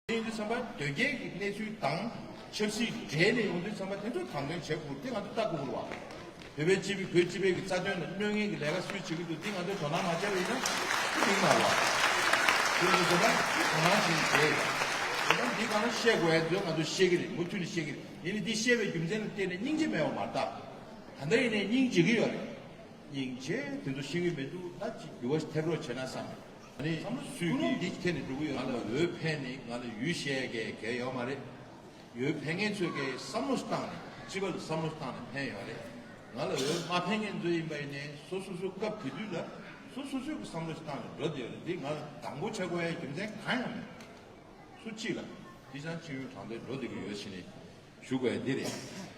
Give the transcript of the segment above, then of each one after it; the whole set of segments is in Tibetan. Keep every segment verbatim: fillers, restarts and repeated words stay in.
དེ་ཡིན་དུས་ཙམ་པ་དོལ་རྒྱལ་གྱི་གནས་ཚུལ་དང་ཆབ་སྲིད་འབྲེལ་ནས་ཡོང་དུས་ཙམ་པ་དེ་ཚོ་དང་དོད་བྱེད་དགོས། དེ་ང་ཚོ་ལྟ་དགོས་རེད་བ། བོད་པའི་སྤྱི་པའི་བོད་སྤྱི་པའི་གི་རྩ་དོན་ལ་གནོད་མཁན་གྱི་ལས་ཀ་སུས་བྱེད་ཀྱི་འདུག་དེ་ང་ཚོས་དོ་སྣང་མ་བྱས་པ་ཡིན་ན་ཅི་མིན་ལ་བ། དེ་ཡིན་དུས་ཙམ་པ་དོ་སྣང་བྱེད་ཀྱི་རེད། དེ་ལྟར་འདི་གང་ལ་བཤད་དགོས་ཡ་ཚོ་ང་ཚོ་བཤད་ཀྱི་རེད། མུ་མཐུད་ནས་བཤད་ཀྱི་རེད། ཡིན་ནའི་འདི་བཤད་པའི་རྒྱུ་མཚན་ལ་བརྟེན་ནས་སྙིང་རྗེ་མེད་པ་མ་རེད་ད། ད་ལྟ་ཡིན་ནའི་སྙིང་རྗེ་གི་ཡོད་རེད། སྙིང་རྗེ་དེ་ཚོ་ཤེས་ཀྱི་མི་འདུག་ད་ཅིག་འགྱུར་བ་ཐེབས་རོགས་བྱས་ན་བསམ་ནས། ཨ་ནི་བསམ་བློ་སུས་ཀྱིས་འདི་ཁྱེད་ནས་འགྲོ་གི་ཡོད། ང་ལ་འོས་འཕེན་ནས་ང་ལ་ཡུལ་བཤད་ཡ་གལ་ཡོད་མ་རེད། འོས་འཕེན་མཁན་ཚོས་ཀྱིས་བསམ་བློ་བཏང་ནས་སྤྱི་པ་ལ་བསམ་བློ་བཏང་ནས་འཕེན་ཡོད་རེད། ང་ལ་འོས་མ་འཕེན་མཁན་ཚོ་ཡིན་པ་ཡིན་ནའི་སོ་སོ་སོ་སྐབས་དེ་དུས་ལ་སོ་སོ་སོས་ཀྱི་བསམ་བློ་ཞིག་བཏང་ནས་འགྲོ་བསྡད་ཡོད་རེད། འདི་ང་ལ་དང་པོ་བྱ་དགོས་ཡ་རྒྱུ་མཚན་གང་ཡང་མེད། སུ་གཅིག་ལ། དེ་ཙང་ཅིན་ཡུན་དྲང་བདེན་འགྲོ་བསྡད་ཀྱི་ཡོད་ཕྱིན་ནས་ཞུ་དགོས་འདི་རེད།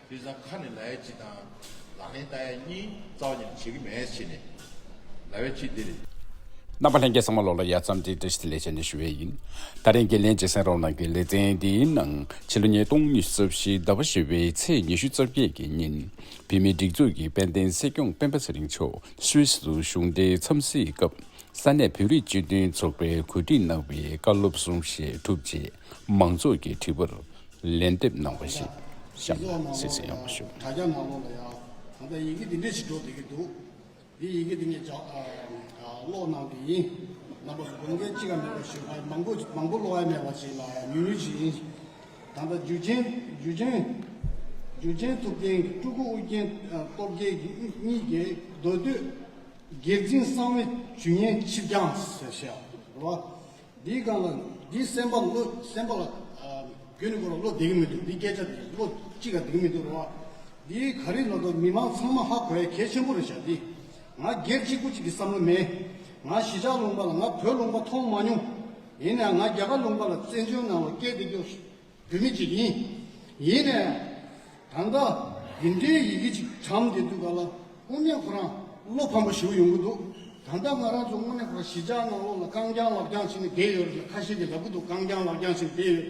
དེ་ཙང་ཁ་ནས་ལབ་ཡ་གཅིག་དང་ལག་ལེན་བསྟར་ཡ་གཉིས་རྩ་བ་ཉིད་ནས་བྱེད་ཀྱི་མེད་ཕྱིན་ནས་ལབ་ཡ་གཅིག་འདི་རེད། རྣམ་པ་ལྷན་རྒྱས་ཚང་མ་ལོགས་ལ་ཡ་མཚམས་འདི་བཀྲ་ཤིས་བདེ་ལེགས་བྱས་ནས་ཞུ་བས་ཡིན། ད་རིང་འགན་ལེན་བྱེད་སེང་རོགས་གནང་གི་ལེ་ཚན་འདིའི་ནང་ཕྱི་ལོ་ཉིས་སྟོང་ཉི་ཤུ་རྩ་བཞི་ཟླ་བ་བཞི་པའི་ཚེས་ཉི་ཤུ་རྩ་བརྒྱད་ཀྱི་ཉིན་བོད་མིའི་སྒྲིག་འཛུགས་ཀྱི་དཔལ་ལྡན་སྲིད་སྐྱོང་སྤེན་པ་ཚེ་རིང་མཆོག་སུད་སི་དུ་གཞུང་འབྲེལ་འཚམས་གཟིགས་སྐབས། ས་གནས་བོད་རིགས་སྤྱི་མཐུན་ཚོགས་པས་གོ་སྒྲིག་གནང་བའི་བཀའ་སློབ་གསུང་བཤད་གྲུབ་རྗེས་མང་ཚོགས་ཀྱི་དྲི་བར་ལན་འདེབས་གནང་བ་ཞིག་གཤམ་ལ་གསན་གཟིགས་ཡོང་བ་ཞུ། དྲ་རྒྱ་ནང་ལོགས་ལ་ཡང་ད་ལྟ་ཡི་གེ་འདི་འདྲས་ཞིག་འགྲོ་བསྡད་ཀྱི་འདུག་འདི་ཡི་གེ་འདི་ངས་ཀློག་གནང་གི་ཡིན། རྣམ་པ་ཚོ་དགོངས་འགལ་ཅི་ཡང་མེད་པ་ཞུ། ང་མང་པོ་མང་པོ་ཀློག་ཡ་མེད་པ་ཞིག་ལ་ཉུང་ཉུང་ཞིག་ཡིན། ད་ལྟ་འཇུ་ཆེན་འཇུ་ཆེན་འཇུ་ཆེན་ཐུབ་བསྟན་གྱི་སྤྲུལ་སྐུ་ཨུ་རྒྱན་སྟོབས་རྒྱལ་གྱི་གཉིས་ཀྱི་མདོ་སྟོད། སྒེར་འཛིན་གསང་བའི་ཇུས་ངན་ཕྱིར་འགྱངས་ཟེར་བཤད་རོ། འདིའི་སྒང་ལ་འདིའི་སེམས་པ་ལ་བློ་སེམས་པ་ལ་རྒྱུན་ནས་ཁོ་ལ་བློ་བདེ་གི་མི་འདུག་འདི་སྐད་ཆ་དེ་བློ་གཅིག་ག་བདེ་གི་མི་འདུག་རོ། འདིའི་ག་རེ་ལབ་དུས་མི་མང་ཚང་མ་ཧ་གོ་ཡ་གལ་ཆེན་པོ་རེད་ཤག་འདི་ང་སྒེར་གཅིག་པུ་གཅིག་གི་བསམ་བློ་མེད། ང་གཞིས་ཆགས་ལུང་པ་ལ་ང་བོད་ལུང་པ་མཐོང་མ་མྱོང་། ཡིན་ནའང་ང་རྒྱ་གར་ལུང་པ་ལ་བཙན་བྱོལ་ནང་ལ་སྐྱེས་བསྡད་རྒྱུ། བོད་མི་གཅིག་ཡིན། ཡིན་ནས། ད་ལྟ་འདི་འདྲའི་ཡི་གེ་ཅིག་བཀྲམ་བསྡད་དུས་ག་ལ་དངོས་གནས་ཁོ་རང་བློ་ཕམ་པ་ཞིག་ཡོང་གི་འདུག་ད་ལྟ་ང་རང་ཚོ་དངོས་གནས་ཁོ་རང་གཞིས་ཆགས་ནང་ལོགས་ལ་རྐང་རྐྱང་ལག་རྐྱང་བྱས་ནས་བསྡད་ཡོད་རེད། ཁ་ཤས་ཀྱིས་ལབ་ཀྱི་འདུག་རྐང་རྐྱང་ལག་རྐྱང་བྱས་ནས་བསྡད་ཡོད།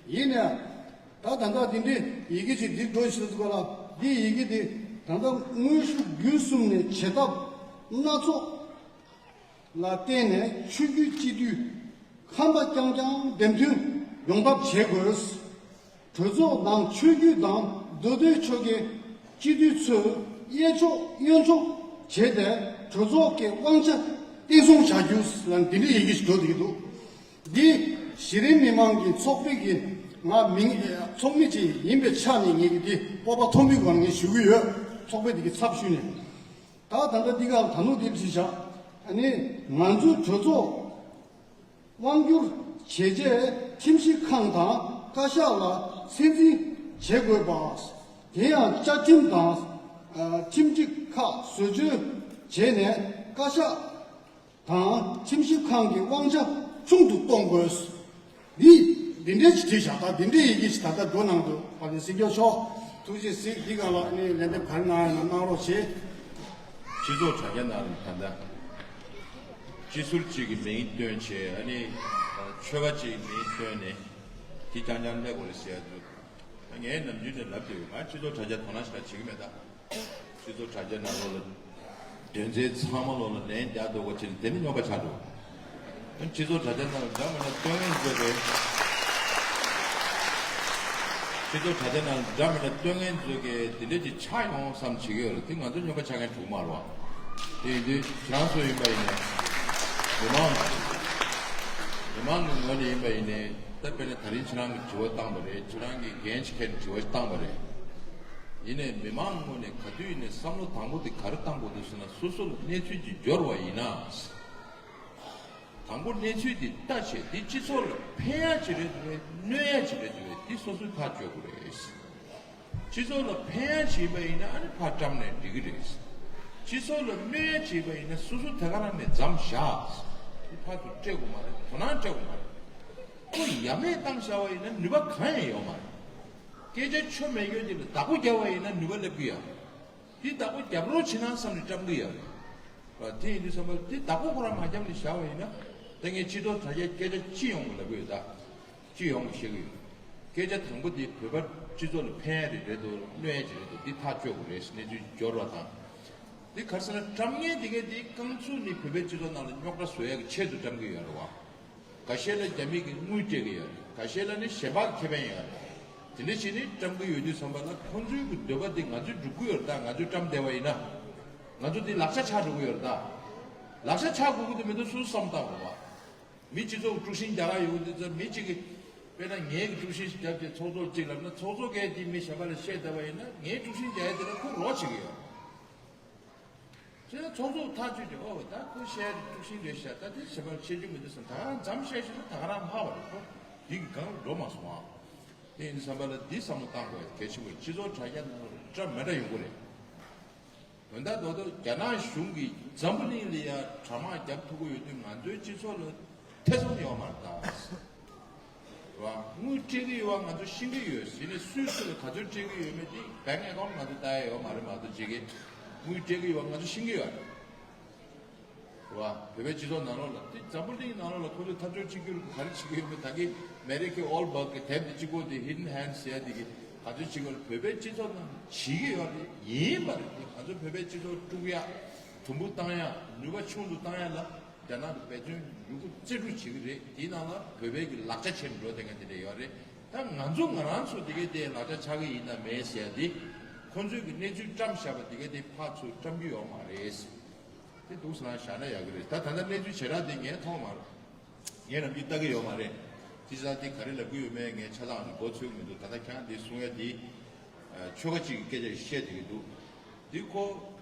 ཡིན་ནས། ད་ད་ལྟ་འདི་འདྲའི་ཡི་གེ་ཅིག་འདི་འགྲོ་བཞིན་འདུག་ག་ལ་འདི་ཡི་གེ་འདི་ད་ལྟ་དངོས་ཤུགས་བརྒྱུད་གསུམ་ནས་བྱེད་ཐབས་སྣ་ཚོགས། ལ་བརྟེན་ནས་ཆོས་བརྒྱུད་སྤྱི་འཐུས་ཁམས་པ་རྐྱང་རྐྱང་འདེམས་ཐོན་ཡོང་ཐབས་བྱེད་དགོས། གྲོས་ཚོགས་ནང་ཆོས་བརྒྱུད་དང་མདོ་སྟོད་ཕྱོགས་ཀྱི་སྤྱི་འཐུས་ཚོས་གཡས་ཕྱོགས་གཡོན་ཕྱོགས་བྱས་ཏེ་གྲོས་ཚོགས་ཀྱི་དབང་ཆ་བརྟན་སྲུང་བྱ་རྒྱུ་ལ་འདི་འདྲའི་ཡི་གེ་ཞིག་འགྲོ་བསྡད་ཀྱི་འདུག་འདི་གཞི་རིམ་མི་མང་གི་ཚོགས་པའི་གི་ང་མིང་ཚོགས་མི་ཅིག་ཡིན་པའི་ཆ་ནས་ངེད་ཀྱི་འདི་སྤོབས་པ་མཐོན་པོའི་སྒོ་ནས་ངས་ཞུ་གི་ཡོད། ཚོགས་པའི་འདི་གི་ཚབ་ཞུས་ནས། ད་ད་ལྟ་འདི་ག་ད་ནུ་དེབ་ཞིག་བཞག་ཨ་ནི་ང་ཚོའི་གྲོས་ཚོགས་དབང་སྒྱུར་བྱས་རྗེས་ཁྲིམས་ཞིབ་ཁང་དང་བཀའ་ཤག་ལ་ཚད་འཛིན་བྱེད་དགོས་པ། དེ་ཡང་བཅའ་ཁྲིམས་དང་ཁྲིམས་སྒྲིག་ཁག་བཟོ་བཅོས་བྱས་ནས་བཀའ་ཤག་དང་ཁྲིམས་ཞིབ་ཁང་གི་དབང་ཆ་ཆུང་དུ་གཏོང་དགོས། འདི་འདི་འདྲའི་ཅིག་བྲིས་བཞག་ད་འདི་འདྲའི་ཡི་གེ་ཞིག་ད་ལྟ་འགྲོ་གནང་འདུག་ཨ་ནི་སྲིད་སྐྱོང་མཆོག་ཐུགས་རྗེ་གཟིགས། འདི་ག་ལ་ནི་ལན་འདེབས་ག་རེ་གནང་ཡོད་ན་གནང་རོགས་བྱེད། སྤྱི་ཚོགས་དྲ་རྒྱ་ནང་ལ་ད་ལྟ་སྤྱི་ཟུར་གཅིག་གི་མིང་བཏོན་བྱས། ཨ་ནི་ཆོལ་ཁ་གཅིག་གི་མིང་བཏོན་ནས་དེ་རྐྱང་རྐྱང་སླེབས་དགོས་རེད་ཟེར་ཡ་འདུག་ངས་ནམ་རྒྱུན་ནས་ལབ་བསྡད་ཡོད། ང་སྤྱི་ཚོགས་དྲ་རྒྱ་དོ་སྣང་ཞེ་དྲག་བྱེད་ཀྱི་མེད་ད། སྤྱི་ཚོགས་དྲ་རྒྱ་ནང་ལོགས་ལ་དོན་ཚན་ཚང་མ་ལོགས་ལ་ལན་རྒྱག་འདུག་ག་ཅིག་དེ་ནི་རྙོག་པ་ཆགས་འགྲོ། སྤྱི་ཚོགས་དྲ་རྒྱ་ནང་ལ་འདྲ་མི་འདྲ་སྟོན་མཁན་ཚོ་གིས། སྤྱི་ཚོགས་དྲ་རྒྱ་ནང་ལ་འདྲ་མི་འདྲ་སྟོན་མཁན་ཚོ་གིས་དེ་འདྲ་ཅིག་ཆགས་ཡོང་བསམ་བྱེད་ཀྱི་ཡོད་རེད། དེ་ང་ཚོ་རྙོག་པ་ཆགས་མཁན་འགྲིག་མ་རེད་བ། དེ་ཡིན་དུས་ཁྱེད་རང་ཚོ་ཡིན་པ་ཡིན་ནའི། མི་མང་། མི་མང་གི་ངོས་ནས་ཡིན་པ་ཡིན་ནའི། ད་དཔེར་ན་ད་རིང་ཁྱེད་རང་གིས་དྲི་བ་བཏང་བ་རེད། ཁྱེད་རང་གིས་འགན་ཅིག་འཁྱེར་ནས་དྲི་བ་ཞིག་བཏང་བ་རེད། ཡིན་ནའི་མི་མང་ངོས་ནས་ག་དུས་ཡིན་ནའི་བསམ་བློ་དང་པོ་དེ་ག་རེ་བཏང་དགོས་འདུག་ཟེར་ན། སོ་སོ་ལ་གནས་ཚུལ་ཅིག་འབྱོར་བ་ཡིན་ན། དང་པོ་གནས་ཚུལ་དེ་ལྟ་བྱས། དེ་སྤྱི་ཚོགས་ལ་ཕན་ཡ་ཅིག་རེད་འདུག་གས། གནོད་ཡ་ཅིག་རེད་འདུག་གས། དེ་སོ་སོས་ཐག་གཅོད་དགོས་རེད། སྤྱི་ཚོགས་ལ་ཕན་ཡ་བྱེད་པ་ཡིན་ན་ཨ་ནི་ཕར་བཀྲམ་ནས་འགྲིག་གི་རེད། སྤྱི་ཚོགས་ལ་གནོད་ཡ་བྱེད་པ་ཡིན་ན་སོ་སོ་དེ་ག་རང་ནས་མཚམས་བཞག་དེ་ཕར་ཚུར་སྤྲད་དགོས་མ་རེད། དོ་སྣང་སྤྲད་དགོས་མ་རེད། ཁོ་ཡ་མེད་བཏང་བཞག་པ་ཡིན་ན་ནུས་པ་གང་ཡང་ཡོད་མ་རེད། སྐད་ཆ་ཆོ་མེད་སྐྱོན་ཅིག་ལ་བདག་པོ་རྒྱབ་པ་ཡིན་ན་ནུས་པ་སླེབས་ཀྱི་ཡོད་རེད། དེ་བདག་པོ་རྒྱབ་རོགས་བྱེད་ན་བསམ་ནས་བཀྲམ་གི་ཡོད་རེད། དེ་ཡིན་དུས་ཙམ་པ་དེ་བདག་པོ་ཁོ་རང་མ་རྒྱབ་ནས་བཞག་པ་ཡིན་ན། ད་ངས་སྤྱི་ཚོགས་དྲ་རྒྱ་སྐད་ཆ་སྤྱི་ཡོངས་ལ་ལབ་ཀྱི་ཡོད་ད། སྤྱི་ཡོངས་ལ་བཤད་ཀྱི་ཡོད། སྐད་ཆ་དང་པོ་དེ་བོད་པ་སྤྱི་ཚོགས་ལ་ཕན་ཡ་རེད་རེད་འདུག་གནོད་ཡ་ཅིག་རེད་འདུག་དེ་ཐག་གཅོད་དགོས་རེད། གནས་ཚུལ་འབྱོར་བ་དང་། དེ་ག་རེ་ཟེར་ན་བཀྲམ་མཁན་དེ་གས་དེ་རྐང་ཚུགས་ནས་བོད་པའི་སྤྱི་ཚོགས་ནང་ལ་རྙོག་དྲ་བཟོ་ཡ་གི་ཆེད་དུ་བཀྲམ་གྱི་ཡོད་རེད་བ། འགའ་ཤས་ལ་རྒྱ་མི་གིས་དངུལ་སྤྲད་ཀྱི་ཡོད་རེད། འགའ་ཤས་ལ་ནི་གཞན་པ་གི་ཁེ་ཕན་ཡོད་རེད། དེ་འདྲ་བྱས་ནས་བཀྲམ་གྱི་ཡོད་དུས་ཙམ་པ་ལ་ཁོང་ཚོའི་གི་འདོད་པ་འདི་ང་ཚོས་སྒྲུབ་ཀྱི་ཡོད་རེད་ད། ང་ཚོས་བཀྲམ་བསྡད་པ་ཡིན་ན་ང་ཚོ་འདི་ལག་ཆ་ཆགས་འགྲོ་གི་ཡོད་རེད་ད། ལག་ཆ་ཆགས་དགོས་ཀྱི་འདུག་མི་འདུག་སུས་བསམ་བཏང་དགོས་པ། མི་སྤྱི་ཚོགས་དཀྲུག་ཤིང་རྒྱག་ག་ཡོང་གི་འདུག་ཙང་མི་གཅིག་གིས་དཔེར་ན་ངས་གི་དཀྲུག་ཤིང་ཞིག་བརྒྱབ་བྱས་ཚོགས་གཙོར་གཅིག་ལབ་ན་ཚོགས་གཙོ་གིས་འདི་མི་གཞན་པ་ལ་བཤད་བསྡད་པ་ཡིན་ན་ངས་དཀྲུག་ཤིང་རྒྱག་ཡ་དེ་ལ་ཁོ་རོགས་བྱེད་ཀྱི་ཡོད། བྱས་ན་ཚོགས་གཙོ་ཐག་གཅོད་ཀྱི་ཨོ་ད་ཁོ་བཤད་དཀྲུག་ཤིང་རེད་ཤག་ད་དེ་བྱེད་པར་བཤད་རྒྱུ་མི་འདུག་བསམ་ད་ག་མཚམས་བཤད་ཤེས་ན་ད་ག་རང་ཕར་བ་རེད། ཁོ་འདི་གི་སྒང་ལ་འགྲོ་མ་སོང་ཨ། དེ་ཡིན་དུས་ཙམ་པ་ལ་འདི་བསམ་བློ་བཏང་དགོས་གལ་ཆེན་པོ་རེད། སྤྱི་ཚོགས་དྲ་རྒྱ་ནང་ལ་འདྲ་མི་འདྲ་ཡོང་གི་རེད། དོན་དག་རྡོག་རྡོག་རྒྱ་ནག་གཞུང་གིས་འཛམ་བུ་གླིང་ལ་ཡ་དྲ་དམག་རྒྱབ་ཐུབ་ཀྱི་ཡོད་དུས་ང་ཚོའི་སྤྱི་ཚོགས་ལ་ཐེ་ཚོམ་ཡོད་མ་རེད་ད། རེད་བ། དངུལ་སྤྲད་ཀྱི་ཡོད་པ་ང་ཚོ་ཤེས་ཀྱི་ཡོད། ཟིན་ནས་སུས་སུ་ལ་ག་ཚོད་སྤྲད་ཀྱི་ཡོད་མེད་དེ་bank account ང་ཚོ་ལྟ་ཡ་ཡོད་མ་རེད། མ་གཏོགས་ཅིག་གིས་དངུལ་སྤྲད་ཀྱི་ཡོད་པ་ང་ཚོ་ཤེས་ཀྱི་ཡོད་རེད། རེད་བ། བོད་པའི་སྤྱི་ཚོགས་ནང་ལོགས་ལ་དེ་འཛམ་བུ་གླིང་ནང་ལོགས་ལ་ཁོ་ཚོས་འཐབ་ཕྱོགས་གཅིག་གྱུར་གྱི་ག་རེ་བྱེད་ཀྱི་ཡོད་མེད་ད་གིན་America Wahlberg གི་དེབ་དེ་གཅིག་པོ་དེ་Hidden Hand ཟེར་ཡ་དེ་གིས་ག་ཚོད་བྱེད་ཀྱི་ཡོད་རེད། བོད་པའི་སྤྱི་ཚོགས་ནང་བྱེད་ཀྱི་ཡོད་རེད། ཡིན་པ་རེད། དེ་ང་ཚོ་བོད་པའི་སྤྱི་ཚོགས་དཀྲུག་ཡ། དུམ་བུ་བཏང་ཡ། ནུས་པ་ཆུང་དུ་བཏང་ཡ་ལ་རྒྱ་ནག་གི་འབད་བརྩོན་ཡོད་རྒུ་རྩལ་སྤྲུགས་བྱེད་ཀྱི་རེད། དེའི་ནང་ལ་བོད་པའི་གི་ལག་ཆ་ཆེར་འགྲོ་བསྡད་མཁན་དེ་འདྲ་ཡོད་རེད། ད་ང་ཚོ་ང་རང་ཚོ་དེ་གའི་དེ་ལག་ཆ་ཆགས་ཀྱི་ཡིན་ན་མེད་ཟེར་ཡ་དེ་ཁོང་ཚོས་གི་གནས་ཚུལ་བཀྲམ་བཞག་པ་དེ་གའི་དེ་ཕར་ཚུར་བཀྲམ་རྒྱུ་ཡོད་མ་རེད། དེ་འདུག་སེ་བཞག་ན་ཡག་གི་རེད། ད་ད་ལྟ་གནས་ཚུལ་ཇེ་དྲག་དེ་ངས་མཐོང་མ་རེད། ངས་ནམ་རྒྱུན་ལྟ་གི་ཡོད་མ་རེད། དེ་ཙང་དེ་ག་རེ་ལབ་གི་ཡོད་མེད་ངས་ཆ་ཚང་མགོ་ཚོད་མི་འདུག་ད་ལྟ་ཁྱེད་རང་དེ་གསུང་ཡ་དེ་ཆོལ་ཁ་གཅིག་གི་སྐད་ཆ་བཤད་བསྡད་ཀྱི་འདུག་དེ་ཁོ་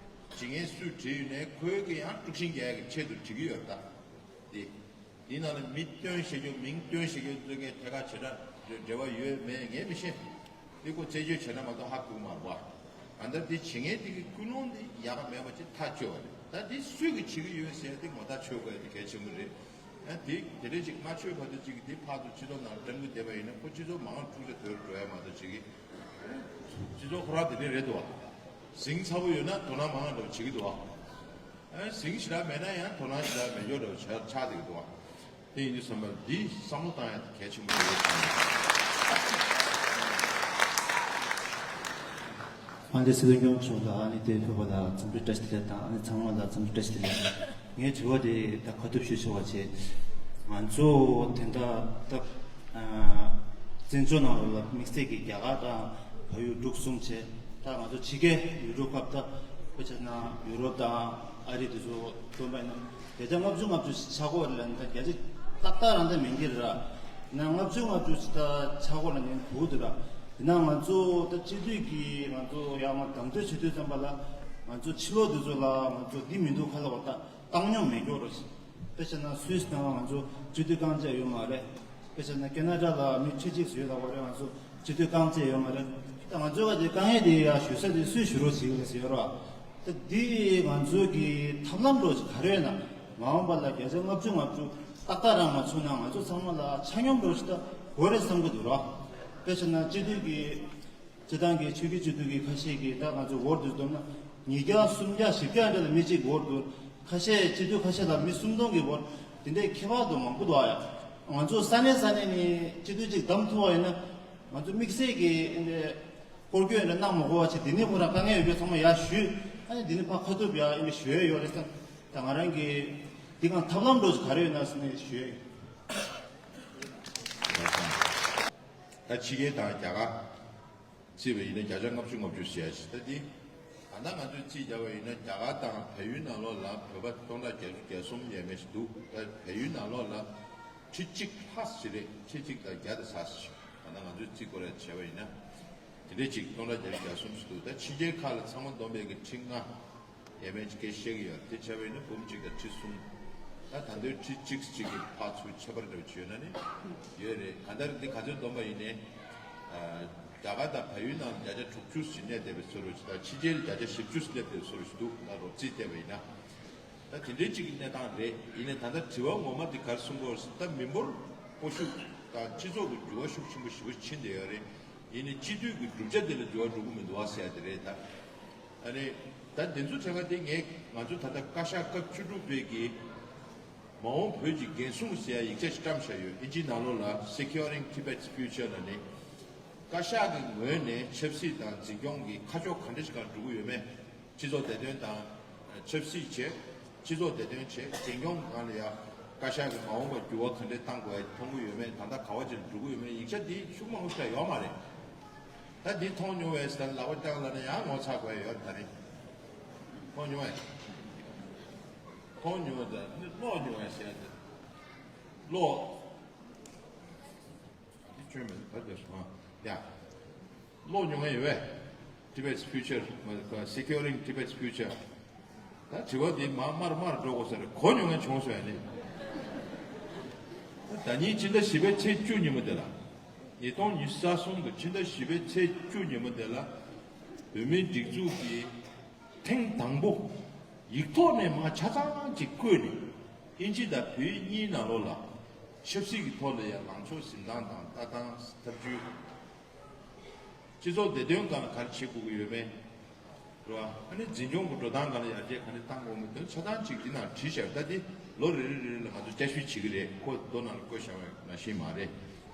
ཇི་སྙེད་སུས་བྲིས་ཡོད་ནའི་ཁོའི་གི་ཡང་དཀྲུག་ཤིང་རྒྱག་ཡ་གི་ཆེད་དུ་བྲིས་ཀྱི་ཡོད་རེད་ད། དེ། དེའི་ནང་ལ་མི་སྟོན་བཤད་རྒྱུ་མིང་སྟོན་བཤད་རྒྱུ་ཚོ་ངས་ཐད་ཀར་ཇེ་དྲག་འབྲེལ་བ་ཡོད་མེད་ངས་མི་ཤེས། དེ་ཁོ་རྩད་གཅོད་བྱས་ན་མ་གཏོགས་ཧ་གོ་གི་མ་རེད་པ། གང་ལྟར་དེ་བྱེད་མཁན་དེ་གི་ཀུན་སློང་དེ་ཡག་ག་མེད་པ་ཅིག་ཐག་ཆོད་པ་རེད། ད་དེ་སུས་གི་བྱེད་ཀྱི་ཡོད་ཟེར་དེ་ངོ་ཐག་ཆོད་དགོས་ཡ་དེ་གལ་ཆེན་པོ་རེད། ཡང་དེ་དེ་འདྲ་ཅིག་སྔ་ཆོས་བར་དུ་ཅིག་གི་དེ་ཕར་ཚུར་སྤྱི་ཚོགས་ནང་བཀྲམ་གི་བསྡད་པ་ཡིན་ན་ཁོ་སྤྱི་ཚོགས་མང་དཀྲུག་ཤ་དོད་འགྲོ་ཡ་མ་གཏོགས་ཅིག་གི་སྤྱི་ཚོགས་ཁོ་རང་དེ་འདྲ་རེད་འདུག་བ། ཟིང་ཚ་པོ་ཡོད་ན་དོ་སྣང་མང་བ་འདྲ་བོ་བྱེད་ཀྱི་འདུག་བ། ཨ་ཟིང་ཞེ་དྲག་མེད་ན་ཡང་དོ་སྣང་ཞེ་དྲག་མེད་ཀྱོག་འདྲ་བོ་ཆགས་ཆགས་བསྡད་ཀྱི་འདུག་བ། དེ་ཡིན་དུས་ཙམ་པ་འདི་བསམ་བློ་བཏང་ཡ་དེ་གལ་ཆེན་པོ་རེད་བསམ། ཨ་ནི་སྲིད་སྐྱོང་མཆོག་ལ་ཨ་ནི་དེ་ཕེབས་པ་ལ་འཚམས་འདྲི་བཀྲ་ཤིས་བདེ་ལེགས་དང་ཨ་ནི་ཚང་མ་ལ་འཚམས་འདྲི་བཀྲ་ཤིས་བདེ་ལེགས། ངའི་དྲི་བ་དེ་ད་ཁ་ཐུག་ཞུ་ཆོག་པ་བྱས། ང་ཚོ་དེ་འདྲ་ད་བཙན་བྱོལ་ནང་ལོགས་ལ་དམིགས་བསལ་གྱི་རྒྱ་གར་དང་བལ་ཡུལ་འབྲུག་གསུམ་བྱས། ད་ང་ཚོ་ཕྱི་རྒྱལ་ཡུལ་གྲུ་ཁག་ད་དཔེ་བྱས་ན་ཡུ་རོབ་དང་ཨ་རི་དེ་ཚོ་སྟོན་པ་ཡིན་ན་བརྒྱ་ཆ་ལྔ་བཅུ་ང་བཅུ་ཆག་སྒོ་ལ་ད་བརྒྱ་ཆ་ཏག་ཏག་རང་ད་མིན་གྱི་ར། ན་ལྔ་བཅུ་ང་བཅུ་ད་ཆག་སྒོ་ལ་ནི་བུ་དེ་ར། དེ་ན་ང་ཚོ་ད་སྤྱི་འཐུས་ཀྱི་ང་ཚོ་ཡང་ང་གདམ་འཐུ་བྱེད་དུས་ཙམ་པ་ལ་ང་ཚོ་ཕྱི་ལོགས་དེ་ཚོ་ལ་ང་ཚོ་འདི་མི་འདུག་ཁ་ལ་བ་ད་བཏང་སྙོམས་མེད་སྐྱོ་ར། དཔེ་བྱས་ན་སུད་སི་ནང་ང་ཚོ་སྤྱི་འཐུས་རྐང་རྗེས་ཡོད་མ་རེད། དཔེ་བྱས་ན་ཁེ་ན་ཌ་ལ་མི་ཁྲི་གཅིག་ཙམ་ཡོད་ལབ་པ་རེད། ང་ཚོ་སྤྱི་འཐུས་རྐང་རྗེས་ཡོད་མ་རེད། ད་ང་ཚོ་ག་དེ་དཀའ་ངལ་དེ་ཡ་ཞུ་ས་དེ་སུས་ཞུ་རོགས་བྱེད་ཀྱི་རེད་ཟེར་ཡོད་ར། ད་འདི་ང་ཚོ་གི་ཐབས་ལམ་འགྲོ་ཅིག་ག་རེ་ཡོད་ན་མ་འོངས་པ་ལ་བརྒྱ་ཆ་ལྔ་བཅུ་ང་བཅུ་ཏག་ཏག་རང་མ་བྱུང་ན་ང་ཚོ་ཚང་མ་ལ་ཆ་སྙོམས་འགྲོ་ཅིག་ད་དགོས་རེད་བསམ་གི་འདུག་ར། དཔེ་བྱས་ན་སྤྱི་འཐུས་ཀྱི་སྤྱི་བཏང་གི་ཆོས་བརྒྱུད་སྤྱི་འཐུས་ཀྱི་ཁ་ཤས་ཀྱིས་ད་ང་ཚོ་འོར་དུ་བསྡོམས་ན་ཉིས་བརྒྱ་སུམ་བརྒྱ་བཞི་བརྒྱ་འདྲ་ལ་མི་གཅིག་འོར་དུ་ཁ་ཤས་སྤྱི་འཐུས་ཁ་ཤས་ལ་མི་སུམ་སྟོང་གི་འོར་དེ་འདྲའི་ཁྱད་པར་དུ་མང་པོ་འདུག་ཨ་ཡ། ང་ཚོ་ས་གནས་ས་གནས་ནས་སྤྱི་འཐུས་གཅིག་བདམས་ཐུབ་པ་ཡིན་ན་ང་ཚོ་དམིགས་བསལ་གྱི་ཨེ་འདྲའི་སྐོར་སྐྱོད་འདྲ་གནང་མ་དགོས་པ་བྱས། དེ་ནས་ཁོ་རང་དཀའ་ངལ་ཡོད་པའི་ཚང་མ་ཡར་ཞུས། ཨ་ནི་དེ་ནས་ཕར་ཁ་ཐུག་ཡར་ཨེ་འདྲ་ཞུ་ཡ་ཡོད་རེད་ཟེར། ད་ང་རང་གི་འདི་གང་ཐབས་ལམ་འགྲོ་ག་རེ་ཡོད་ན་ཟེར་ནས་ཞུ་ཡ་ཡོད། ད་ཕྱི་རྒྱལ་དང་རྒྱ་གར། བརྩིས་པ་ཡིན་ན་བརྒྱ་ཆ་ལྔ་བཅུ་ལྔ་བཅུ་ཞེས་ཡ་ཞིག་ད་འདི། ད་ལྟ་ང་ཚོས་རྩིས་བརྒྱབ་པ་ཡིན་ན་རྒྱ་གར་དང་བལ་ཡུལ་ནང་ལོགས་ལ་བོད་པ་སྟོང་ཕྲག་བརྒྱད་ཅུ་གྱ་གསུམ་ཡས་མས་ཤིག་འདུག་ད་བལ་ཡུལ་ནང་ལོགས་ལ་ཁྲི་གཅིག་ལྷག་ཞིག་རེད། ཁྲི་གཅིག་དང་བརྒྱ་དང་ཚ་ཞིག་ད་ལྟ་ང་ཚོས་རྩིས་སྐོར་ཡ་བྱས་པ་ཡིན་ན། དེ་འདྲས་ཅིག་སྟོང་ཕྲག་བརྒྱད་ཅུ་གྱ་གསུམ་ཞིག་འདུག་ད་ཕྱི་རྒྱལ་ཁག་ལ་ཚང་མ་བསྡོམས་པའི་གི་ཁྲི་ལྔ། ཡས་མས་ཅིག་སྐད་བཤད་ཀྱི་ཡོད། དེ་བྱས་པ་ཡིན་ན་འབུམ་གཅིག་དང་ཁྲི་གསུམ། ད་ད་དུང་ཁྲི་གཅིག་གཅིག་གི་ཕར་ཚུར་ཁྱད་པར་འདྲ་བོ་ཅིག་ཡོད་ན་ནི་ཡོད་རེད། གང་ལྟར་འདི་ག་ཚོད་བསྡོམས་པ་ཡིན་ནའི། རྒྱ་གར་དང་བལ་ཡུལ་ནང་བརྒྱ་ཆ་དྲུག་ཅུ་ཞིག་གནས་བསྡད་པའི་བཟོ་འདྲ་ཅིག་དང་ཕྱི་རྒྱལ་བརྒྱ་ཆ་བཞི་བཅུ་ཞིག་སླེབས་བསྡད་པའི་བཟོ་འདྲ་ཅིག་འདུག་ད་རོབ་རྩིས་བལྟས་པ་ཡིན་ན། ད་དེ་འདྲའི་གཅིག་གི་གནས་སྟངས་རེད། ཡིན་ནའི་ད་ལྟ་དྲི་བ་ངོ་མ་འདི་ག་རེ་གསུང་གི་ཡོད་རེད་ཟེར་ད་མི་འབོར་སྤོ་ཤུགས་དང་སྤྱི་ཚོགས་ཀྱི་འགྱུར་བ་ཤུགས་ཆེན་པོ་ཞེ་པོ་ཕྱིན་བསྡད་ཡོད་རེད། ཡིན་ནའི་སྤྱི་འཐུས་ཀྱི་གྲུབ་ཆ་དེ་ལ་འགྱུར་བ་འགྲོ་གི་མི་འདུག་ཨ་ཟེར་ཡ་དེ་རེད་ད། ཨ་ནི། ད་དེ་ཚོ་དྲན་ག་དེ་ངས་ང་ཚོ་ད་ལྟ་བཀའ་ཤག་སྐབས་བཅུ་དྲུག་པའི་གི་མ་འོངས་བོད་ཀྱི་འགན་སྲུང་ཟེར་ཡ་ཡིག་ཆ་ཞིག་བཀྲམ་བཞག་ཡོད། ཨིན་ཇིའི་ནང་ལོགས་ལ་Securing Tibet's Future ལ་ནི། བཀའ་ཤག་གི་ངོས་ནས་ཆབ་སྲིད་དང་འཛིན་སྐྱོང་གི་ཁ་ཕྱོགས་ག་འདྲ་ཞིག་སྒང་འགྲོ་གི་ཡོད་མེད། སྤྱི་ཚོགས་བདེ་དོན་དང་། ཆབ་སྲིད་བྱས། སྤྱི་ཚོགས་བདེ་དོན་བྱས། འཛིན་སྐྱོང་སྒང་ལ་ཡ། བཀའ་ཤག་གིས་མ་འོངས་པར་འགྱུར་བ་ག་འདྲས་བཏང་དགོས་མཐོང་གི་ཡོད་མེད། ད་ལྟ་ག་བ་ཅིག་འགྲོ་གི་ཡོད་མེད། ཡིག་ཆ་འདི་ཤུགས་མང་པོ་ཞིག་ཡོད་མ་རེད། ད་འདི་མཐོང་མྱོང་བས་ཟེར་ལག་པ་བརྐྱངས་ལབ་ན་ཡང་ངོ་ཚ་དགོས་ཡོད། ད་རེས་མཐོང་མྱོང་བས། མཐོང་མྱོང་ད་ནི་ཀློག་མྱོང་བས་ཟེར་ཏེ། ཀློག་འདི་ཁྱོད་མེད་ད་དེ་སོང་ཡ། ཀློག་མྱོང་ཡོད་པས། Tibet's future, securing Tibet's future. ད་དྲི་བ་འདི་མ་མར་མར་འགྲོ་དགོས་ས་རེད། གོ་མྱོང་མཁན་བྱུང་སོང་ཡ་ནི། ད་ཉིན་ཕྱི་ཟླ་བཞི་པའི་ཚེས་བཅུ་ཉིན་མོ་དེ་ལ། ཉིས་སྟོང་ཉི་ཤུ་རྩ་གསུམ་གྱི་ཕྱི་ཟླ་བཞི་པའི་ཚེས་བཅུ་ཉིན་མོ་དེ་ལ། བོད་མིའི་སྒྲིག་འཛུགས་ཀྱི་ཐེངས་དང་པོ་ཡིག་ཐོག་ནས་མར་ཆ་ཚང་ཅིག་བཀོད་ནས། དབྱིན་ཇི་དང་བོད་གཉིས་ནང་ལོགས་ལ་ཆབ་སྲིད་ཀྱི་ཐོག་ལ་ཡང་ལངས་ཕྱོགས་འཛིན་སྟངས་དང་ལྟ་སྟངས་ཐབས་ཇུས། སྤྱི་ཚོགས་བདེ་དོན་སྒང་ལ་ག་རེ་བྱེད་དགོས་ཀྱི་ཡོད་མེད། རེད་བ། ཨ་ནི་འཛིན་སྐྱོང་གི་འགྲོ་སྟངས་སྒང་ལ་ཡར་རྒྱས་ག་འདྲ་གཏང་དགོས་མིན་དོན་ཆ་ཚང་ཅིག་འདི་ནང་བྲིས་བཞག་ད་འདི་ལོ་རེ་རེ་རེ་ལ་ང་ཚོ་བསྐྱར་ཞིབ་བྱེད་ཀྱི་རེད། ཁོ་མདོ་ནང་ལ་བཀོད་བཞག་པ་ནང་བཞིན་མ་རེད།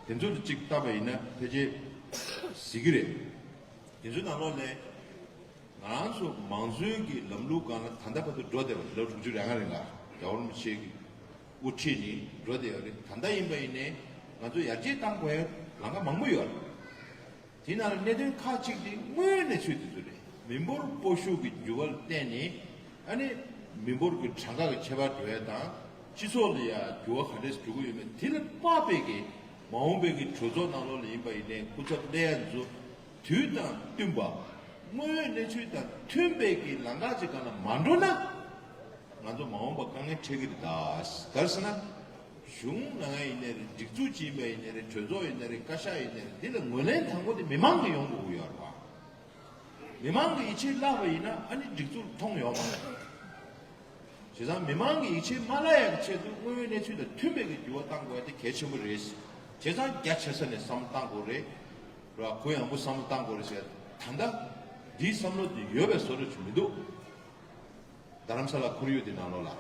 དེ་ཚོ་ལ་ཅིག་བལྟས་པ་ཡིན་ན་ཕལ་ཆེར་གཟིགས་ཀྱི་རེད། དེ་ཚོའི་ནང་ལོགས་ལ་ང་རང་ཚོ་མང་གཙོའི་གི་ལམ་ལུགས་སྒང་ལ་ད་ལྟ་བར་དུ་འགྲོ་བསྡད་པ་རེད། ལོ་དྲུག་ཅུ་རེ་ལྔ་རིང་ལ་རྒྱལ་བ་རིན་པོ་ཆེ་གི་དབུ་ཁྲིད་ནས་འགྲོ་བསྡད་ཡོད་རེད། ད་ལྟ་ཡིན་པ་ཡིན་ནའི་ང་ཚོ་ཡར་རྒྱས་གཏང་དགོས་ལམ་ཁ་མང་པོ་ཡོད་རེད། དེ་ནང་ལ་གནད་དོན་ཁག་ཅིག་དེ་དངོས་གནས་ཚུལ་དེ་ཚོ་རེད། མི་འབོར་སྤོ་ཤུགས་ཀྱི་འགྱུར་བ་ལ་བརྟེན་ནས་ཨ་ནི་མི་འབོར་གྱི་གྲངས་ཀ་གི་ཁྱད་པར་འགྲོ་ཡ་དང་། སྤྱི་ཚོགས་ལ་ཡ་འགྱུར་བ་ག་འདྲས་འགྲོ་གི་ཡོད་མེད་དེ་ལ་དཔག་པའི་གི་མ་འོངས་པའི་གི་གྲོས་ཚོགས་ནང་ལོགས་ལ་ཡིན་པ་ཡིན་ནའི་སྐུ་ཚབ་སླེབས་ཡ་ཚོ་དུས་དང་བསྟུན་པ། དངོས་ཡོད་གནས་ཚུལ་དང་མཐུན་པའི་གི་ལམ་ཁ་ཅིག་སྒང་ལ་མ་འགྲོ་ན། ང་ཚོ་མ་འོངས་པ་དཀའ་ངལ་འཕྲད་ཀྱི་རེད། ད་ག་རེ་ཟེར་ན། གཞུང་ལ་ཡིན་ནའི་རེད། སྒྲིག་འཛུགས་ཅིག་ཡིན་པ་ཡིན་ནའི་རེད། གྲོས་ཚོགས་ཡིན་ནའི་རེད། བཀའ་ཤག་ཡིན་ནའི་རེད། འདི་ལ་ངོས་ལེན་དང་པོ་དེ་མི་མང་གིས་ཡོང་དགོས་ཀྱི་ཡོད་རེད་པ། མི་མང་གིས་ཡིད་ཆེས་བརླག་པ་ཡིན་ན་ཨ་ནི་སྒྲིག་འཛུགས་མཐོང་ཡོང་མ་རེད། བྱས་ཙང་མི་མང་གིས་ཡིད་ཆེས་མ་བརླག་ཡག་གི་ཆེད་དུ་དངོས་ཡོད་གནས་ཚུལ་དང་མཐུན་པའི་གི་འགྱུར་བ་གཏང་དགོས་ཡ་དེ་གལ་ཆེན་པོ་རེད། བྱས་ཙང་རྒྱ་ཆེ་ས་ནས་བསམ་བློ་གཏང་དགོས་རེད། ར་གུ་ཡངས་པོ་བསམ་བློ་གཏང་དགོས་རེད་ཟེར། ད་ལྟ་འདིའི་བསམ་བློ་དེ་ཡོད་པའི་བཟོ་འདྲ་ཅིག་མི་འདུག་རྡ་རམ་ས་ལ་ཁོར་ཡུག་དེ་ནང་ལོགས་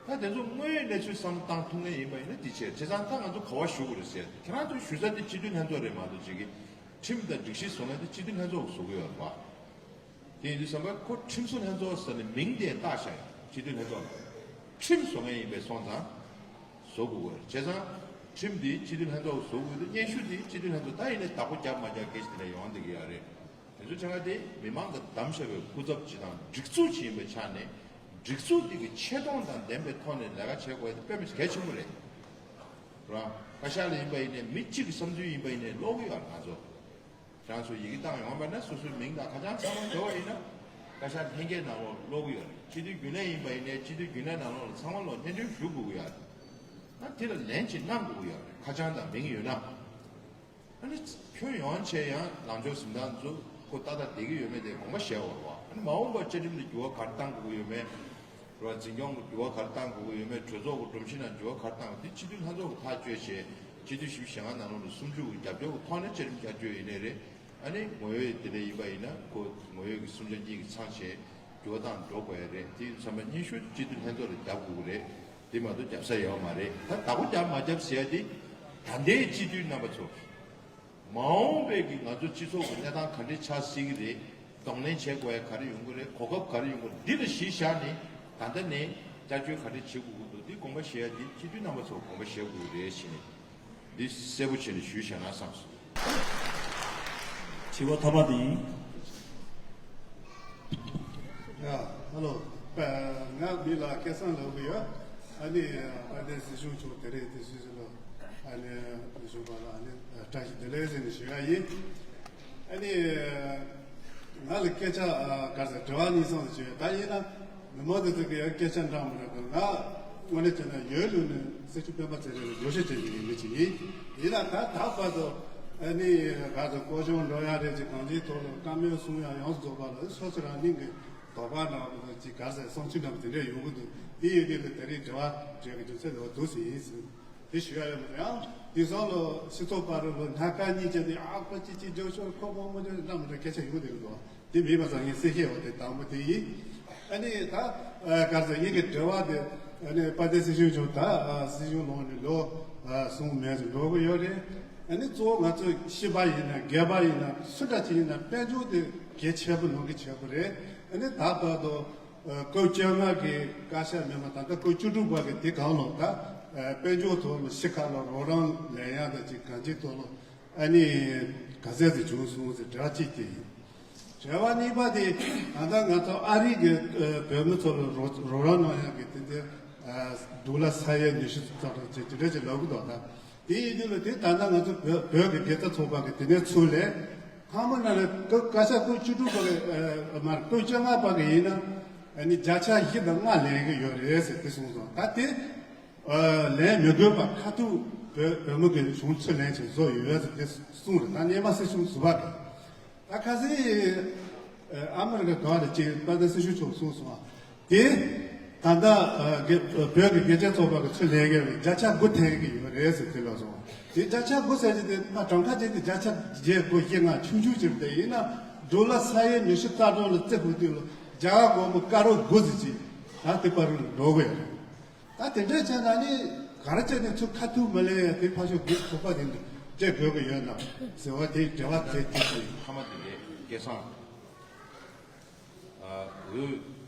ལ། ད་དེ་ཚོ་དངོས་ཡོད་གནས་ཚུལ་བསམ་བློ་བཏང་ཐུབ་མཁན་ཡིན་པ་ཡིན་ན་དེ་བྱས། བྱས་ཙང་ད་ང་ཚོ་ག་བ་ཞུ་དགོས་རེད་ཟེར། ཁྱེད་རང་ཚོ་ཞུ་ས་དེ་སྤྱི་འཐུས་ལྷན་ཚོགས་རེད་མ་གཏོགས་ཅིག་གི་ཁྲིམས་དང་སྒྲིག་གཞི་བཟོ་མཁན་དེ་སྤྱི་འཐུས་ལྷན་ཚོགས་ཀྱིས་བཟོ་གི་ཡོད་རེད་པ། དེ་ཡིན་དུས་ཙམ་པ་ཁོ་ཁྲིམས་བཟོ་ལྷན་ཚོགས་ཟེར་ནས་མིང་དེ་བཏགས་བཞག་ཡོད། སྤྱི་འཐུས་ལྷན་ཚོགས་ལ་ཁྲིམས་བཟོ་མཁན་ཡིན་པས་སོང་ཙང་བཟོ་དགོས་ཀྱི་རེད། བྱས་ཙང་ཁྲིམས་དེ་སྤྱི་འཐུས་ལྷན་ཚོགས་ཀྱིས་བཟོ་དགོས་ཀྱི་འདུག་སྙན་ཞུ་དེ་སྤྱི་འཐུས་ལྷན་ཚོགས་ད་ཡིན་ནའི་བདག་པོ་རྒྱབ་མ་རྒྱབ་སྐད་ཆ་དེ་འདྲ་ཡོང་བསྡད་ཀྱི་ཡོད་རེད། དེ་ཚོ་ཆ་ཚང་དེ་མི་མང་གིས་བདམས་བཞག་པའི་སྐུ་ཚབ་ཅིག་དང་སྒྲིག་འཛུགས་ཅིག་ཡིན་པའི་ཆ་ནས། སྒྲིག་འཛུགས་དེ་གི་ཆེ་མཐོང་དང་ལྡན་པའི་ཐོག་ནས་ལས་ཀ་བྱེད་དགོས་ཡ་དེ་དཔེ་མི་སྲིད་གལ་ཆེན་པོ་རེད། རང་བཀའ་ཤག་ལ་ཡིན་པ་ཡིན་ནའི་མི་གཅིག་གི་བསམ་ཚུལ་ཡིན་པ་ཡིན་ནའི་ཀློག་གི་ཡོད་རེད། ང་ཚོ་རང་ཚོ་ཡི་གེ་བཏང་ཡོང་བ་ན་སོ་སོའི་མིང་དང་ཁ་བྱང་ཚང་མ་འདྲ་བ་ཡིན་ན་བཀའ་ཤག་ལྷན་རྒྱས་ནང་ལོགས་ཀློག་གི་ཡོད་རེད། སྤྱི་འཐུས་རྒྱུན་ལས་ཡིན་པ་ཡིན་ནའི་སྤྱི་འཐུས་རྒྱུན་ལས་ནང་ལོགས་ལ་ཚང་མ་ལོགས་སྙན་སྒྲོན་ཞུ་དགོས་ཀྱི་ཡོད་རེད། ཨ་དེ་ལ་ལན་ཅིག་གནང་དགོས་ཀྱི་ཡོད་རེད། ཁ་བྱང་དང་མིང་ཡོད་ན། ཨ་ནི་ཁྱོན་ཡོངས་བྱས་ཡང་ལངས་ཕྱོགས་འཛིན་སྟངས་ཚོ་ཁོ་ཏག་ཏག་བསྡད་ཀྱི་ཡོད་མེད་དེ་དགོངས་པ་བཞེས་དགོས་རེད་བ། ཨ་ནི་མ་འོངས་པར་བཅའ་ཁྲིམས་ལ་འགྱུར་བ་ག་རེ་གཏང་དགོས་ཀྱི་ཡོད་མེད། རེད་བ། འཛིན་སྐྱོང་གི་འགྱུར་བ་ག་རེ་གཏང་དགོས་ཀྱི་ཡོད་མེད། གྲོས་ཚོགས་ཀྱི་སྒྲོམ་གཞི་ནང་འགྱུར་བ་ག་རེ་གཏང་དགོས། དེ་སྤྱི་འཐུས་ལྷན་ཚོགས་ཀྱིས་ཐག་གཅོད་བྱས། སྤྱི་འཐུས་བཞི་བཅུ་ཞེ་ལྔ་ནང་ལོགས་ནས་སུམ་ཅུ་གི་རྒྱབ་སྐྱོར་གྱི་ཐོག་ནས་བཅའ་ཁྲིམས་བསྐྱར་བཅོས་ཡིན་ནའི་རེད། ཨ་ནི་ངོ་བོའི་དེ་འདྲ་ཡིན་པ་ཡིན་ན་ཁོ་ངོ་བོའི་གི་གསུམ་ཆ་གཉིས་ཀྱི་ཚང་བྱས་འགྱུར་བ་བཏང་འགྲོ་དགོས་ཡ་རེད། དེ་ཡིན་དུས་ཙམ་པ་སྙན་ཞུ་སྤྱི་འཐུས་ལྷན་ཚོགས་ལ་རྒྱབ་དགོས་ཀྱི་རེད། དེ་མ་གཏོགས་རྒྱབ་ས་ཡོད་མ་རེད། ད་བདག་པོ་རྒྱབ་མ་རྒྱབ་ཟེར་ཡ་དེ་ད་ལྟའི་སྤྱི་འཐུས་རྣམ་པ་ཚོ། མ་འོངས་པའི་གི་ང་ཚོ་སྤྱི་ཚོགས་ཀྱི་གནས་སྟངས་ག་འདྲས་ཆགས་སྲིད་ཀྱི་རེད། གདོང་ལེན་བྱེད་དགོས་ཡ་ག་རེ་ཡོང་གི་རེད། གོ་སྐབས་ག་རེ་ཡོང་གི་རེད། འདི་ལ་གཞི་བཞག་ནས་ད་ལྟ་ནས་བསྐྱར་བཅོས་ག་འདྲས་བྱེད་དགོས་ཀྱི་འདུག་འདི་དགོངས་པ་བཞེས་ཡ་འདི་སྤྱི་འཐུས་རྣམ་པ་ཚོར་དགོངས་པ་བཞེས་དགོས་ཀྱི་རེད་ཟེར་ནས། འདི་གསལ་པོ་བྱས་ནས་ཞུས་བཞག་ན་བསམ་སོང་། དྲི་བ་མཐའ་མ་དེ་ཡིན། ཡ། ཧ་ལོ། ང་མི་ལ་སྐལ་བཟང་ལབ་གི་ཡོད། ཨ་ནི་དཔལ་ལྡན་སྲིད་སྐྱོང་མཆོག་དེ་རིང་དེ་སུད་སི་ལ་ཨ་ནི་བཞུགས་པ་ལ་ཨ་ནི་བཀྲ་ཤིས་བདེ་ལེགས་ཟེར་ནས་ཞུ་ཡ་ཡིན། ཨ་ནི་ང་ལ་སྐད་ཆ་ག་ཟེར་དྲི་བ་གཉིས་གསུམ་ཞུ་ཡ། ད་ཡིན་ན་མི་མང་དེ་ཚོ་གི་ཡང་སྐད་ཆ་འདྲ་མི་འདྲ་དང་། ང་དངོས་གནས་བྱས་ན་ཡུལ་ལུང་ནས་སྲིད་སྐྱོང་སྤེན་པ་ཚེ་རིང་ལ་བསྐྱར་ཞིབ་བྱེད་ཀྱི་ཡིན་མི་ཅིག་ཡིན། ཡིན་ན་ད་ད་བར་དུ་ཨ་ནི་ག་ཟེར་སྐོར་སྦྱོང་འགྲོ་ཡ་རེད། ཅིག་གང་ཅིའི་ཐོག་ལ་བཀའ་མོལ་གསུང་ཡ་ཡོངས་སུ་རྫོགས་པ་ལ་སོ་སོ་རང་ཉིད་ཀྱི་དོགས་པ་འདྲ་བ་ཅིག་ག་ཟེར་བསམ་ཚུལ་འདྲ་བ་དེ་འདྲ་ཡོང་གི་འདུག་འདི་ཡོད་དུས་ལ་དེ་རིང་དྲི་བ་དྲི་བའི་རྒྱུ་མཚན་འདྲ་བ་འདུག་ཟེར་ཡིན་ཟེར། དེ་ཞུ་ཡ་ཡོད་མ་རེད། ཡང་དེང་སང་ལོ་སྤྱི་ཚོགས་པ་རུ་ལོ་སྣ་ཁ་གཉིས་བྱས་ཏེ། ཨ་ཁོ་ཅི་ཅི་འཇོག་ཤོར། ཁོ་མོ་མོ་འཇོག་འདྲ་མི་འདྲ་སྐད་ཆ་ཡོང་བསྡད་ཀྱི་འདུག་དེ་མེད་པ་བཟང་ངན་གསལ་བཤད་འོ་དེ་དང་པོ་དེ་ཡིན། ཨ་ནི་ད་ག་ཟེར་ངེད་ཀྱི་དྲི་བ་དེ། ཨ་ནི་དཔལ་ལྡན་སྲིད་སྐྱོང་མཆོག་ད་སྲིད་སྐྱོང་ལངས་ནས་ལོ་གསུམ་མན་ཙམ་འགྲོ་གི་ཡོད་རེད། ཨ་ནི་གཙོ་བོ་ང་ཚོ་སྤྱི་པ་ཡིན་ན་སྒེར་པ་ཡིན་ན་སུ་འདྲ་ཅིག་ཡིན་ན་དཔལ་འབྱོར་དེ་གལ་ཆེ་པོ་ནང་གི་ཆེ་པོ་རེད། ཨ་ནི་ད་བར་དུ་ སྐབས་བཅོ་ལྔ་གི་བཀའ་ཤག་མི་མང་ད་ལྟ་སྐབས་བཅུ་དྲུག་པ་གི་དེ་གང་ལོ་ད་དཔལ་འབྱོར་ཐོག་ལ་ཤི་ཁ་ལ་རོགས་རམ་ལེན་ཡག་དང་ཅིག་གང་ཅིའི་ཐོག་ལ་ཨ་ནི་ག་ཚད་ཙམ་བྱུང་སོང་ཟེར་དྲི་བ་གཅིག་དེ་ཡིན། དྲི་བ་གཉིས་པ་དེ་ད་ལྟ་ང་ཚོ་ཨ་རི་གི་བོད་མི་ཚོ་ལ་རོགས་རོགས་རམ་གནང་ཡག་གི་དེ་འདྲའི་ཌོ་ལར་ས་ཡ་ཉི་ཤུ་ཙམ་ཙམ་ཅིག་དེ་འདྲ་ཅིག་ལབ་གི་འདུག་ད། དེ་ཡིན་དུས་ལ་དེ་ད་ལྟ་ང་ཚོ་བོད་བོད་ཀྱི་དགེ་རྩ་ཚོགས་པ་གི་དེ་ནས་ཚུར་ལས་ཁང་པ་ནང་ལ་སྐབས་བཀའ་ཤག་སྐབས་བཅུ་དྲུག་པ་གི་མར་སྐབས་བཅོ་ལྔ་པ་གི་ཡིན་ན་ཨ་ནི་བརྒྱ་ཆ་བཞི་དང་ལྔ་ལེན་གི་ཡོད་རེད་ཟེར་དེ་གསུངས་སོང་། ད་དེ་ལེན་མི་དགོས་པ་ཁ་ཐུག་བོད་བོད་མི་གི་གཞུང་ཚུར་ལེན་ཆེད་བཟོ་ཡོད་ཟེར་དེ་གསུངས་རེད། ད་སྔོན་མ་སྲིད་གཞུང་ཟུར་པ་གི་ད་ཁ་སང་ཨ་མི་རི་ཀ་ག་རེ་ཅིག་དཔལ་ལྡན་སྲིད་བྱུས་ཚོགས་གསུངས་སོང་། དེ་ད་ལྟ་བོད་ཀྱི་དགེ་རྒན་ཚོགས་པ་གི་ཚུར་ལེན་མཁན་བརྒྱ་ཆ་དགུ་འཐེན་གྱི་ཡོད་རེད་ཟེར་དེ་ལ་སོང་། དེ་བརྒྱ་ཆ་དགུ་ཟེར་གྱི་དེ་མ་གྲངས་ཀ་ཅན་དེ་བརྒྱ་ཆ་བརྒྱད་དགུ་བཞི་ལྔ་ཆུང་ཆུང་ཅིག་དེ་ཡིན་ན་ཌོ་ལར་ས་ཡ་ཉི་ཤུ་རྩ་གྲངས་ལ་བརྩི་དགོས་དུས་ལ་རྒྱ་གར་སྒོར་མོ་ཀ་རོར་དགུ་ཟེར་ཅིག་ད་དེ་བར་འགྲོ་གི་ཡོད་རེད། ད་དེ་འདྲ་བྱས་ན་ནི་ག་རེ་བྱས་ནས་ཚུར་ཁ་ཐུག་མི་ལེན་ཡ་དེ་ཕ་ཤོག་གི་ཚོགས་པ་དེ་འདུག་སྤྲད་དགོས་ཀྱི་ཡོད་ན་ཟེར་བ་དེ་འབྲེལ་བ་དེ་དེ་ཚོ་ཡིན། ཐ་མ་དེ་རེད་སྐལ་བཟང་། འོས་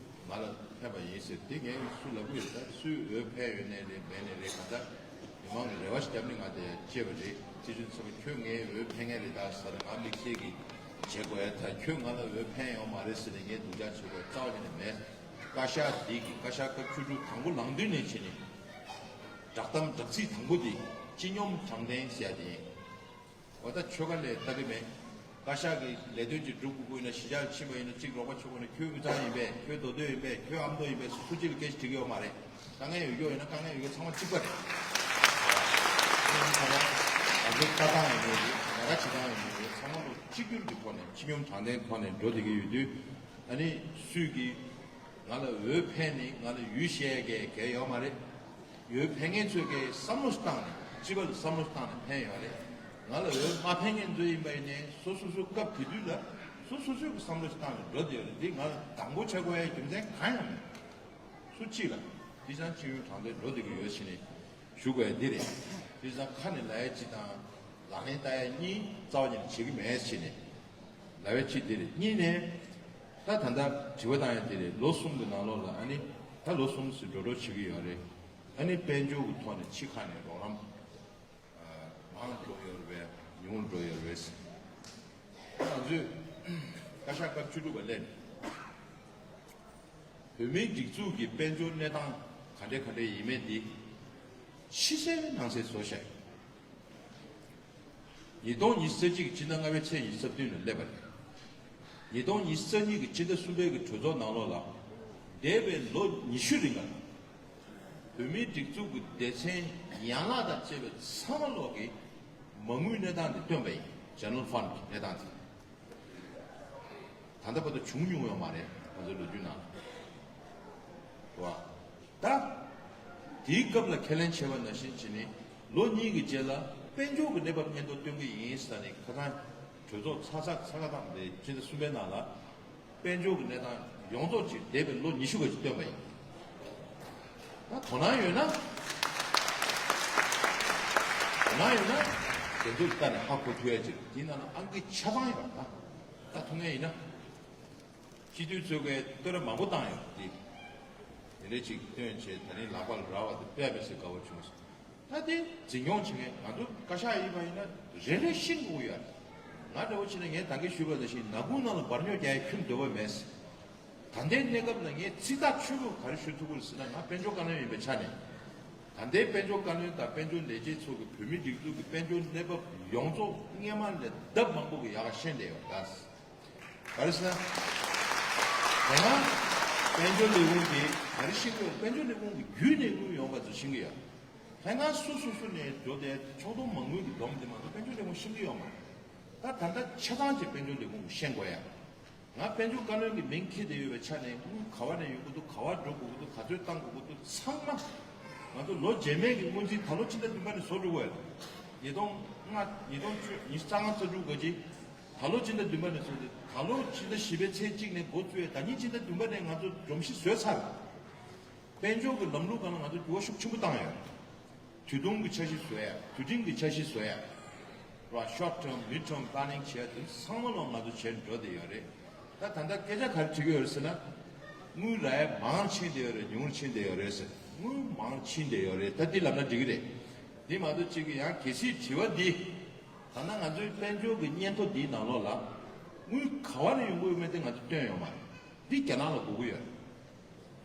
ང་ལ་ཕན་པ་ཡིན་ཟེར་དེ་ངས་སུ་ལབ་ཀྱི་ཡོད་ད་སུས་འོས་ཕན་ཡོད་ནས་རེད་མེད་ནས་རེད་ག་ད་མི་མང་གི་རེ་བ་ཞིག་བརྒྱབ་ནས་ང་དེ་བཅད་པ་རེད། སྲིད་བྱུས་ཚོགས་པ་ཁྱོད་ངའི་འོས་ཕན་མཁན་རེད་ད་ཟེར་ང་དམིགས་བསལ་གྱི་བྱེད་དགོས་ཡ་ད་ཁྱོད་ང་ལ་འོས་ཕན་ཡོད་མ་རེད་ཟེར་ནས་ངས་སྡུག་ཅག་བྱེད་དགོས་རྩ་བ་ཉིད་ནས་མེད། བཀའ་ཤག་འདི་གི་བཀའ་ཤག་སྐབས་བཅུ་དྲུག་དང་པོ་ལངས་དུས་ནས་བྱས་ནས་བསྒྲགས་གཏམ་བསྒྲགས་ཚིག་དང་པོ་འདི་སྤྱི་སྙོམས་དྲང་བདེན་ཟེར་ཡ་དེ་ཡིན། འོ་ད་ཆོལ་ཁ་ལས་ལྟ་གི་མེད། བཀའ་ཤག་གི་ལས་དོན་ཅིག་སྒྲུབ་དགོས་ཀྱི་ཡིན་ན་གཞིས་ཆགས་ཕྱིན་པ་ཡིན་ན་གཅིག་རོགས་པ་ཆོག་གི་ན་ཁྱོད་དབུས་གཙང་ཡིན་པས་ཁྱོད་མདོ་སྟོད་ཡིན་པས་ཁྱོད་ཨ་མདོ་ཡིན་པས་སུ་གཅིག་ལ་སྐད་ཆ་དྲི་གི་ཡོད་མ་རེད། དཀའ་ངལ་ཡོད་ཀྱོག་ཡིན་ན་དཀའ་ངལ་ཡོད་ཀྱོག་ཚང་མ་གཅིག་པ་རེད། ཚང་མ་ང་ཚོའི་ལྟ་སྟངས་ཡིན་ནའི་རེད་ལས་ཀ་བྱེད་སྟངས་ཡིན་ནའི་རེད་ཚང་མ་ལོ་གཅིག་གྱུར་གྱི་ཐོག་ནས་སྤྱི་སྙོམས་དྲང་བདེན་ཐོག་ནས་འགྲོ་བསྡད་ཀྱི་ཡོད་དུས་ཨ་ནི་སུས་ཀྱིས་ང་ལ་འོས་ཕན་ནི་ང་ལ་ཡུལ་བཤད་གས་གས་ཡོད་མ་རེད། འོས་ཕན་མཁན་ཚོས་གས་བསམ་བློ་བཏང་ནས་སྤྱི་པ་ལ་བསམ་བློ་བཏང་ནས་ཕན་ཡོད་རེད། ང་ལ་འོས་མ་ཕན་མཁན་ཚོ་ཡིན་པ་ཡིན་ནའི་སོ་སོ་སོ་སྐབས་དེ་དུས་ལ་སོ་སོ་སོས་ཀྱི་བསམ་བློ་ཞིག་བཏང་ནས་འགྲོ་བསྡད་ཡོད་རེད། འདི་ང་ལ་དང་པོ་བྱ་དགོས་ཡའི་རྒྱུ་མཚན་གང་ཡང་མེད། སུ་གཅིག་ལ་འདི་ཅང་སྤྱི་ཡོངས་དྲང་བདེན་འགྲོ་བསྡད་ཀྱི་ཡོད་ཕྱིན་ནས་ཞུ་དགོས་ཡ་འདི་རེད། འདི་ཅང་ཁ་ནས་ལབ་ཡ་གཅིག་དང་ལག་ལེན་བསྟར་ཡ་གཉིས་རྩ་བ་ཉིད་ནས་བྱེད་ཀྱི་མེད་ཕྱིན་ནས་ལབ་ཡ་གཅིག་འདི་རེད། གཉིས་ནས་ད་ད་ལྟ་དྲི་བ་བཏང་ཡ་འདི་རེད། ལོ་གསུམ་གྱི་ནང་ལོགས་ལ་ཨ་ནི་ད་ལོ་གསུམ་ཟིན་འགྲོ་འགྲོ་བྱེད་ཀྱི་ཡོད་རེད། ཨ་ནི་དཔལ་འབྱོར་གྱི་ཐོག་ནས་ཕྱི་ཁ་ནས་རོགས་རམ་མང་འགྲོ་ཡོད་རེད་པས་ཉུང་འགྲོ་ཡོད་རེད། ང་ཚོས་བཀའ་ཤག་སྐབས་བཅུ་དྲུག་པ་སླེབས་ནས་བོད་མིའི་སྒྲིག་འཛུགས་ཀྱི་དཔལ་འབྱོར་གནས་སྟངས་ག་འདྲ་ག་འདྲ་ཡིན་མིན་འདི་ཕྱི་གསལ་ནང་གསལ་བཟོ་བཞག་ཉིས་སྟོང་ཉི་ཤུ་རྩ་གཅིག་གི་སྤྱི་ཟླ་ལྔ་པའི་ཚེས་ཉི་ཤུ་རྩ་བདུན་ལ་སླེབས་པ་རེད། ཉིས་སྟོང་ཉི་ཤུ་རྩ་གཉིས་ཀྱི་སྤྱི་ཟླ་གསུམ་པའི་གི་གྲོས་ཚོགས་ནང་ལོགས་ལ་འདས་པའི་ལོ་ཉི་ཤུ་རིང་ལ་བོད་མིའི་སྒྲིག་འཛུགས་ཀྱི་སྡེ་ཚན་ཡན་ལག་དང་བཅས་པའི་ཚང་མ་ལོག་གི་མ་དངུལ་གནས་སྟངས་དེ་བཏོན་པ་ཡིན། General Fund གི་གནས་སྟངས་དེ་ད་ལྟ་བར་དུ་བྱུང་མྱོང་ཡོད་མ་རེད། ང་ཚོའི་ལོ་རྒྱུས་ནང་ལ་རེད་བ། ད། དེའི་སྐབས་ལ་ཁས་ལེན་བྱས་པ་ནང་བཞིན་བྱས་ནས་ལོ་གཉིས་ཀྱི་རྗེས་ལ་དཔལ་འབྱོར་གྱི་གནས་བབ་སྙན་ཐོ་སྟོན་གྱི་ཡིན་ཟེར་ནས་ཁ་སང་གྲོས་ཚོགས་ཚ་ཚ་ཚ་ཁ་དང་དེ་སྤྱི་ཟླ་གསུམ་པའི་ནང་ལ་དཔལ་འབྱོར་གྱི་གནས་སྟངས་ཡོངས་རྫོགས་ཀྱི་འདས་པའི་ལོ་ཉི་ཤུ་ག་ཅིག་བཏོན་པ་ཡིན། ད་དོ་སྣང་ཡོད་ན། དོ་སྣང་ཡོད་ན་དེ་ཚོ་ལྟ་ནས་ཧ་གོ་ཐུབ་ཡ་ཅིག་དེའི་ནང་ལ་ཨང་ཀི་ཆ་ཚང་ཡོད་ད། ལྟ་ཐུབ་མཁན་ཡིན་ན། སྤྱི་འཐུས་ཚོས་ཀའི་བསྟོད་ར་མང་པོ་བཏང་ཡོད་དེ། དེ་འདྲ་ཅིག་བཏོན་བྱས་ད་ནི་ལག་པ་ལ་རག་པ་དེ་དཔེ་མི་སྲིད་དགའ་བོ་བྱུང་སོང་། ད་དེ་འཛིན་སྐྱོང་བྱེད་མཁན་ང་ཚོ་བཀའ་ཤག་ཡིན་པ་ཡིན་ན་རེ་རེ་ཤིང་དགོས་ཡོད། ང་འདྲ་བོ་བྱས་ན་ངས་ད་གིན་ཞུས་པ་ནང་བཞིན་ནག་ཁུང་ནང་ལ་འབར་ཉོ་རྒྱག་ཡ་ཁྱོན་འདོད་པ་མེད། ད་ལྟའི་གནས་སྐབས་ལ་ངས་ཚིག་ཐག་ཆོད་པོ་ག་རེ་ཞུ་ཐུབ་ཀྱི་རེད་ཟེར་ན་ང་དཔལ་འབྱོར་བཀའ་བློན་ཡིན་པའི་ཆ་ནས། ད་ལྟའི་དཔལ་འབྱོར་བཀའ་བློན་དང་དཔལ་འབྱོར་ལས་བྱེད་ཚོ་གི་བོད་མི་སྒྲིག་འཛུགས་ཀྱི་དཔལ་འབྱོར་གནས་བབ་ཡོངས་རྫོགས་སྔོན་མ་ལས་ལྡབ་མང་པོ་གི་ཡག་ག་ཤེས་བསྡད་ཡོད་ད། ག་རེ་ཟེར་ན། དེ་སྔ་དཔལ་འབྱོར་ལས་ཁུངས་ཀྱིས་ག་རེ་ཤེས་ཀྱི་ཡོད། དཔལ་འབྱོར་ལས་ཁུངས་ཀྱི་བརྒྱུད་ནས་དངུལ་ཡོང་བ་ཚོ་ཤེས་ཀྱི་ཡོད། དེ་སྔ་སུ་སུ་སུ་ནས་འགྲོ་དེ་ཕྱོགས་གཏོགས་མ་དངུལ་གྱི་སྡོམ་དེ་མ་གཏོགས་དཔལ་འབྱོར་ལས་ཁུངས་ཤེས་ཀྱི་ཡོད་མ་རེད། ད་ད་ལྟ་ཆ་ཚང་གྱི་དཔལ་འབྱོར་ལས་ཁུངས་ཀྱིས་ཤེས་དགོས་ཡ། ང་དཔལ་འབྱོར་བཀའ་བློན་གྱི་མིང་འཁྱེར་བསྡད་ཡོད་པའི་ཆ་ནས་དངུལ་ག་བ་ནས་ཡོང་གི་འདུག་ག་བ་འགྲོ་དགོས་ཀྱི་འདུག་ག་ཚོད་བཏང་དགོས་ཀྱི་འདུག་ཚང་མ་ང་ཚོ་ལོ་རྗེས་མའི་གི་སྔོན་རྩིས་ད་ལོ་ཕྱི་ཟླ་བདུན་པ་ནས་བཟོ་འགྲོ་གི་ཡོད་རེད། ཉིས་སྟོང་ལྔ་ཉིས་སྟོང་བཅུ་ཉི་ཤུ་རྩ་ལྔ་རྩ་དྲུག་ག་ཅིག་ད་ལོ་ཕྱི་ཟླ་བདུན་པ་ནས་བཟོ་སྟེ་ད་ལོ་ཕྱི་ཟླ་བཞི་པའི་ཚེས་གཅིག་ནས་འགོ་བཙུགས་ཡས་ད་ཉིན་ཕྱི་ཟླ་བདུན་པ་ནས་ང་ཚོ་སྒྲོམ་གཞི་བཟོས་ཚར། དཔལ་འབྱོར་གྱི་ལམ་ལུགས་སྒང་ལ་ང་ཚོ་འགྱུར་བ་ཤུགས་ཆེན་པོ་བཏང་ཡོད། དུས་ཐུང་གི་འཆར་གཞི་བཟོ་ཡ། དུས་འབྲིང་གི་འཆར་གཞི་བཟོ་ཡ། ར་short term, mid term planning བྱས་དེ་ཚང་མ་ལོག་ང་ཚོ་བྱས་འགྲོ་བསྡད་ཡོད་རེད། ད་ད་ལྟ་སྐད་ཆ་ག་རེ་དྲི་གི་ཡོད་རེད་ཟེར་ན། དངུལ་རེད་མང་ཕྱིན་བསྡད་ཡོད་རེད། ཉུང་ཕྱིན་བསྡད་ཡོད་རེད་ཟེར། དངུལ་མང་ཕྱིན་བསྡད་ཡོད་རེད། ད་འདི་ལབ་ན་འགྲིག་གི་རེད། འདི་མ་གཏོགས་གཅིག་གི་ཡང་གལ་སྲིད་དྲི་བ་འདི། ད་ལྟ་ང་ཚོའི་དཔལ་འབྱོར་གྱི་སྙན་ཐོ་འདིའི་ནང་ལོགས་ལ། དངུལ་ག་བ་ནས་ཡོང་གི་ཡོད་མེད་དེ་ང་ཚོ་སྟོན་ཡོད་མ་རེད། འདི་རྒྱ་ནག་ལ་དགོས་ཀྱི་ཡོད་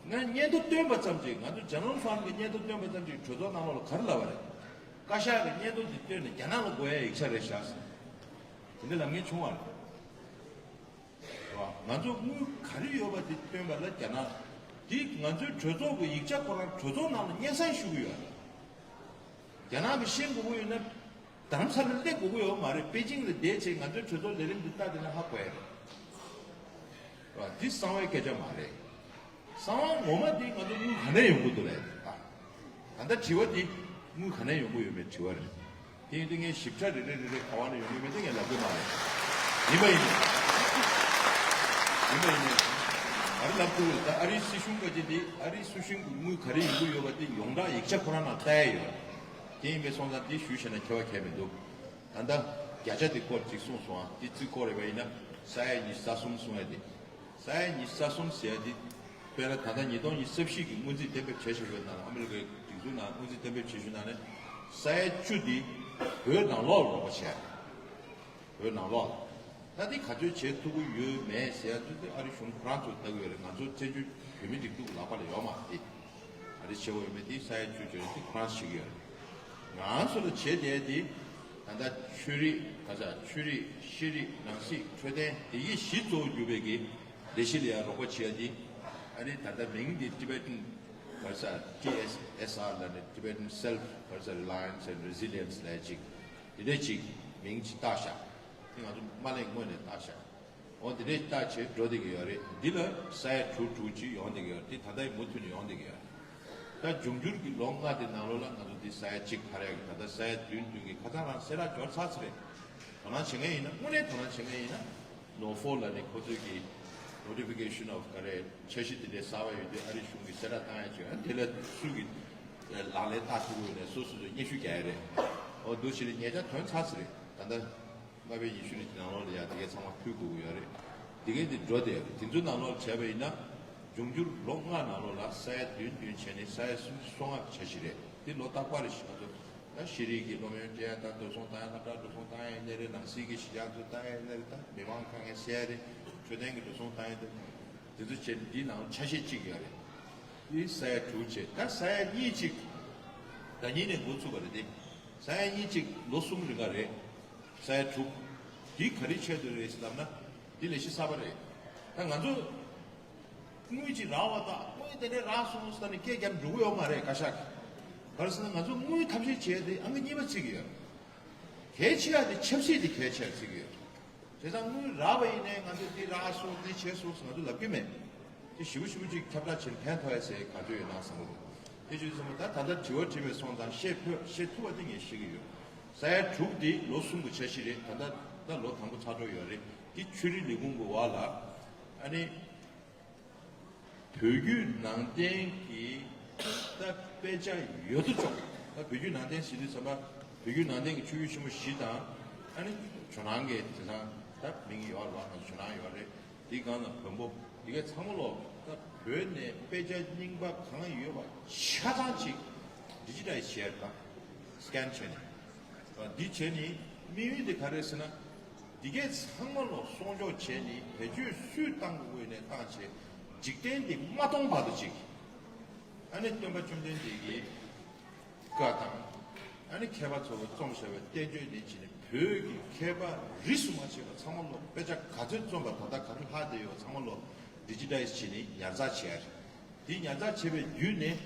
རེད། ང་སྙན་ཐོ་བཏོན་པ་ཙམ་གྱིས། ང་ཚོ་General Fund གི་སྙན་ཐོ་བཏོན་པ་ཙམ་གྱིས་གྲོས་ཚོགས་ནང་ལོགས་ལ་ག་རེ་ལབ་པ་རེད། བཀའ་ཤག་གི་སྙན་ཐོ་འདི་བཏོན་ནས་རྒྱ་ནག་ལ་དགོས་ཡ་ཡིག་ཆ་རེད་བཞག་ཟེར། དེ་འདྲ་ལབ་མཁན་བྱུང་བ་རེད། རེད་བ། ང་ཚོ་དངུལ་ག་རེ་ཡོད་པ་དེ་བཏོན་པ་ལ་རྒྱ་ནག་འདི་ང་ཚོའི་གྲོས་ཚོགས་ཀྱི་ཡིག་ཆ་ཁོ་རང་གྲོས་ཚོགས་ནང་ལ་སྙན་སེང་ཞུ་གི་ཡོད་རེད། རྒྱ་ནག་གིས་ཤེས་དགོས་ཀྱི་ཡོད་ན། རྡ་རམ་ས་ལར་སླེབས་དགོས་ཀྱི་ཡོད་མ་རེད། པེ་ཅིང་ལ་བསྡད་བྱས་ང་ཚོའི་གྲོས་ཚོགས་ལས་རིམ་འདི་ལྟ་བསྡད་ན་ཧ་གོ་ཡ་རེད། རེད་བ། འདི་གསང་བའི་སྐད་ཆ་མ་རེད། གསང་བ་ངོ་མ་འདི་ང་ཚོ་དངུལ་ག་ནས་ཡོང་གི་འདུག་ལབ་ཡ་རེད། ད་ད་ལྟ་དྲི་བ་འདི་དངུལ་ག་ནས་ཡོང་གི་ཡོད་མེད་དྲི་བ་རེད། དེ་ཡིན་དུས་ངས་ཞིབ་ཕྲ་རེ་རེ་རེ་རེ་ག་བ་ནས་ཡོང་གི་མེད་དེ་ངས་ལབ་གི་མ་རེད། ཡིན་པ་ཡིན་ནས། ཡིན་པ་ཡིན་ནས། ག་རེ་ལབ་ཐུབ་རེད། ད་ཨ་རིའི་སྲིད་གཞུང་ག་ཅིག་འདི། ཨ་རིའི་སྲིད་གཞུང་གི་དངུལ་ག་རེ་ཡོང་གི་ཡོད་པ་དེ་ཡོངས་གྲགས་ཡིག་ཆ་ཁོ་རང་ནང་ལྟ་ཡ་ཡོད། དེ་ཡིན་པའི་སོང་ཙང་དེ་ཞུས་བྱས་ན་ཁྱད་པར་གང་ཡང་མི་འདུག་ད་ལྟ་བརྒྱ་ཆ་དེ་སྐོར་ཅིག་གསུངས་སོང་ཨ། དེ་རྩིས་སྐོར་རེད་པ་ཡིན་ན། ས་ཡ་ཉི་ཤུ་རྩ་གསུམ་གསུང་ཡ་དེ། ས་ཡ་ཉི་ཤུ་རྩ་གསུམ་ཟེར་ཡ་དེ། དཔེར་ན་ད་ལྟ་ཉིས་སྟོང་ཉི་ཤུ་རྩ་བཞི་གི་སྔོན་རྩིས་གཏན་འབེབས་བྱས་བཞག་པའི་ནང་། ཨ་མི་རི་ཀའི་སྒྲིག་འཛུགས་ནང་སྔོན་རྩིས་གཏན་འབེབས་བྱས་བཞག་ནང་ནས། ས་ཡ་བཅུ་དེ་བོད་ནང་ལོགས་ལ་རོགས་པ་བྱས། བོད་ནང་ལོགས་ལ། ད་དེ་ག་ཚོད་བྱེད་ཐུབ་ཀྱི་ཡོད་མེད་ཟེར་ཡ་དེ་ཨ་རི་གཞུང་ཁོ་རང་ཚོས་ལྟ་གི་ཡོད་རེད། ང་ཚོ་བཙན་བྱོལ་བོད་མི་རིགས་གཅིག་པུ་ལག་པ་ལ་ཡོད་མ་རེད། ཨ་རི་བྱེད་དགོས་ཡོད་མེད་དེ་ས་ཡ་བཅུ་བྱས་དེ་ཁོ་རང་ཚོས་བྱེད་ཀྱི་ཡོད་རེད། ང་ཚོ་ལ་བྱེད་བསྡད་དེ། ད་ལྟ་ཆོས་རིག་ག་ས། ཆོས་རིག་ཤེས་རིག་ནང་སྲིད། འཕྲོད་བསྟེན། དེ་གི་བཞི་གཙོ་བོ་གྱུར་པའི་གི་ལས་གཞི་ལ་ཡང་རོགས་པ་བྱེད་ཡ་དེ། ཨ་ནི་ད་ལྟ་མིང་འདི་Tibetan ག་ས། ཊི་ཨེས་ཨེས་ཨར་ལབ་ནས། Tibetan Self ག་ས། Reliance and Resilience ལབ་ཅིག་དེ་འདྲ་ཅིག་མིང་ཅིག་བཏགས་བཞག་དེ་ང་ཚོ་མ་གླེང་སྔོན་ནས་བཏགས་བཞག་འོ་དེ་འདྲ་བཏགས་བྱས་འགྲོ་བསྡད་ཀྱི་ཡོད་རེད། འདི་ལ་ས་ཡ་དྲུག་དྲུག་ཅིག་ཡོང་བསྡད་ཀྱི་ཡོད་རེད། དེ་ད་ལྟ་མུ་མཐུད་ནས་ཡོང་བསྡད་ཀྱི་ཡོད་རེད། ད་འབྱུང་འགྱུར་གྱི་ལོ་ལྔ་དེ་ནང་ལོགས་ལ་ང་ཚོ་འདི་ས་ཡ་གཅིག་ཁ་རེ་གི། ད་ལྟ་ས་ཡ་བདུན་བདུན་གྱི་ཁ་སང་རང་གསལ་བསྒྲགས་འབྱོར་ཚར་ཚར་རེད། དོ་སྣང་བྱེད་མཁན་ཡིན་ན། དངོས་གནས་དོ་སྣང་བྱེད་མཁན་ཡིན་ན། ནོ་ཧྥོ་ལབ་ནས་ཁོ་ཚོས་ཀྱི་notification of ག་རེ། འཆར་གཞི་དེ་འདྲའི་གསར་པ་ཡོད་དུས་ཨ་རི་གཞུང་གིས་གསལ་བསྒྲགས་བཏང་ཡ་ཅིག་ཡོད། དེ་ལ་སུ་གིས་ལག་ལེན་བསྟར་ཐུབ་ཀྱི་ཡོད་ནས་སོ་སོ་ཚོས་སྙན་ཞུ་རྒྱག་ཡ་རེད། འོ་འདུག་བྱས་ནས་ཉེ་ཆར་ཐོན་ཚར་ཚར་རེད། ད་ལྟ་ལྔ་པའི་ཉི་ཤུ་རེ་གི་ནང་ལོགས་ལ་ཡ་དེ་གའི་ཚང་མ་ཕུལ་དགོས་ཀྱི་ཡོད་རེད། དེ་གའི་དེ་འགྲོ་བསྡད་ཡོད་རེད། དེ་ཚོའི་ནང་ལོགས་ལ་བྱས་པ་ཡིན་ན། འབྱུང་འགྱུར་ལོ་ལྔ་ནང་ལོགས་ལ་ས་ཡ་བདུན་བདུན་བྱས་ནས་ས་ཡ་སུམ་ཅུ་སོ་ལྔ་གི་འཆར་གཞི་རེད། དེ་ལོ་རྟག་པར་རེ་བཞིན་ང་ཚོ་ད་ཤེས་རིག་གི་སློབ་ཡོན་སྤྲད་ཡ་དང་། འགྲོ་སོང་བཏང་ཡ། སློབ་གྲྭ་འགྲོ་སོང་བཏང་ཡ། གནས་རི་ནང་སྲིད་ཀྱི་གཞི་རྒྱ་ཚོ་བཏང་ཡ། གནས་རི་ད་མི་མང་དཀའ་ངལ་སེལ་ཡ་རེད། འཕྲོད་བསྟེན་གྱི་འགྲོ་སོང་བཏང་ཡ་དེ། དེ་ཚོ་བྱས། འདིའི་ནང་ཆ་ཤས་གཅིག་ཡོད་རེད། དེ་ས་ཡ་དྲུག་བྱས། ད་ས་ཡ་གཉིས་གཅིག་ཟླ་གཉིས་ནས་འགོ་ཚུགས་པ་རེད་དེ། ས་ཡ་གཉིས་གཅིག་ལོ་གསུམ་རིང་ག་རེད། ས་ཡ་དྲུག་འདི་ག་རེ་ཆེད་དུ་རེད་ལབ་ན། འདི་ལས་གཞི་གསར་པ་རེད། ད་ང་ཚོ་དངུལ་ཅིག་རག་པ་དང་། དངུལ་དེ་འདྲ་རག་སོང་ཟེར་ནས་སྐད་རྒྱབ་འགྲོ་གི་ཡོད་མ་རེད། བཀའ་ཤག་གིས། ག་རེ་ཟེར་ན་ང་ཚོ་དངུལ་ཐབས་ཤེས་བྱས་ཏེ་ཨང་ཀི་གཉིས་པ་བརྩི་གི་ཡོད། གལ་ཆེ་ཡ་དེ་ཆབ་སྲིད་དེ་གལ་ཆེ་ཡ་བརྩི་གི་ཡོད། བྱས་ཙང་དངུལ་རག་པ་ཡིན་ནའི་ང་ཚོས་འདི་རག་སོང་། འདི་བྱས་སོང་ཟེར་ང་ཚོ་ལབ་ཀྱི་མེད། དེ་ཞིབ་པོ་ཞིབ་པོ་ཅིག་ཁྱབ་བསྒྲགས་བྱས་ནས་ཕན་ཐོགས་ཡ་ཟེར་ག་ཚོད་ཡོད་ན་བསམ་གི་འདུག་དེ་བྱས་ཙང་ད་ད་ལྟ་དྲི་བ་དྲིས་པའི་སོང་ཙང་བཤད་ཕོད་བཤད་ཐུབ་པ་དེ་ངས་བཤད་ཀྱི་ཡོད། ས་ཡ་དྲུག་དེ་ལོ་གསུམ་གྱི་འཆར་གཞི་རེད། ད་ལྟ་ད་ལོ་དང་པོ་ཚར་འགྲོ་ཡོད་རེད། དེ་ཆོས་རིག་ལས་ཁུངས་ཀྱི་འོག་ལ། ཨ་ནི། བོད་བརྒྱུད་ནང་བསྟན་གྱི་ད་དཔེ་ཆ་ཡོད་དོ་ཅོག་ད་བོད་བརྒྱུད་ནང་བསྟན་ཟེར་དུས་ཙམ་པ། བོད་བརྒྱུད་ནང་བསྟན་གྱི་ཆོས་བརྒྱུད་ཆེན་པོ་བཞི་དང་། ཨ་ནི་ཇོ་ནང་གི་དེང་སང་ད་མིང་ཡོད་རེད་བ། ང་ཚོ་ཇོ་ནང་ཡོད་རེད། དེའི་སྒང་ལ་བོན་པོ། དེ་ག་ཚང་མ་ལོག་ད་བོད་ནས་དཔེ་ཆ་རྙིང་པ་གང་ཡོད་པ་ཆ་ཚང་ཅིག་ཌི་ཇི་ཊའི་ཛི་བྱས་དང་། སི་ཀེན་བྱས་ནས། འདི་བྱས་ནས་དམིགས་ཡུལ་དེ་ག་རེ་ཟེར་ན། འདི་གས་ཚང་མ་ལོག་སྲུང་སྐྱོབ་བྱས་ནས་བེད་སྤྱོད་སུས་བཏང་དགོས་ནས་བཏང་བྱས། འཇིག་རྟེན་འདི་མ་སྟོང་བར་དུ་ཅིག་ཨ་ནི་སྟོན་པ་བཅོམ་ལྡན་འདས་ཀྱི་བཀའ་དང་། ཨ་ནི་མཁས་པ་ཚོ་གིས་རྩོམ་བཞག་པའི་བསྟན་བཅོས་འདི་བྱས་ནས། བོད་ཀྱི་མཁས་པ་རིས་སུ་མ་ཆད་པ་ཚང་མ་ལོག་དཔེ་ཆ་ག་ཚོད་རྩོམ་པ། ད་ལྟ་ག་རེ་ལྷག་བསྡད་ཡོད་པ་ཚང་མ་ལོག་ཌི་ཇི་ཊའི་ཛི་བྱས་ནས་ཉར་ཚགས་བྱས་ཡ་རེད། དེ་ཉར་ཚགས་བྱས་པའི་བརྒྱུད་ནས་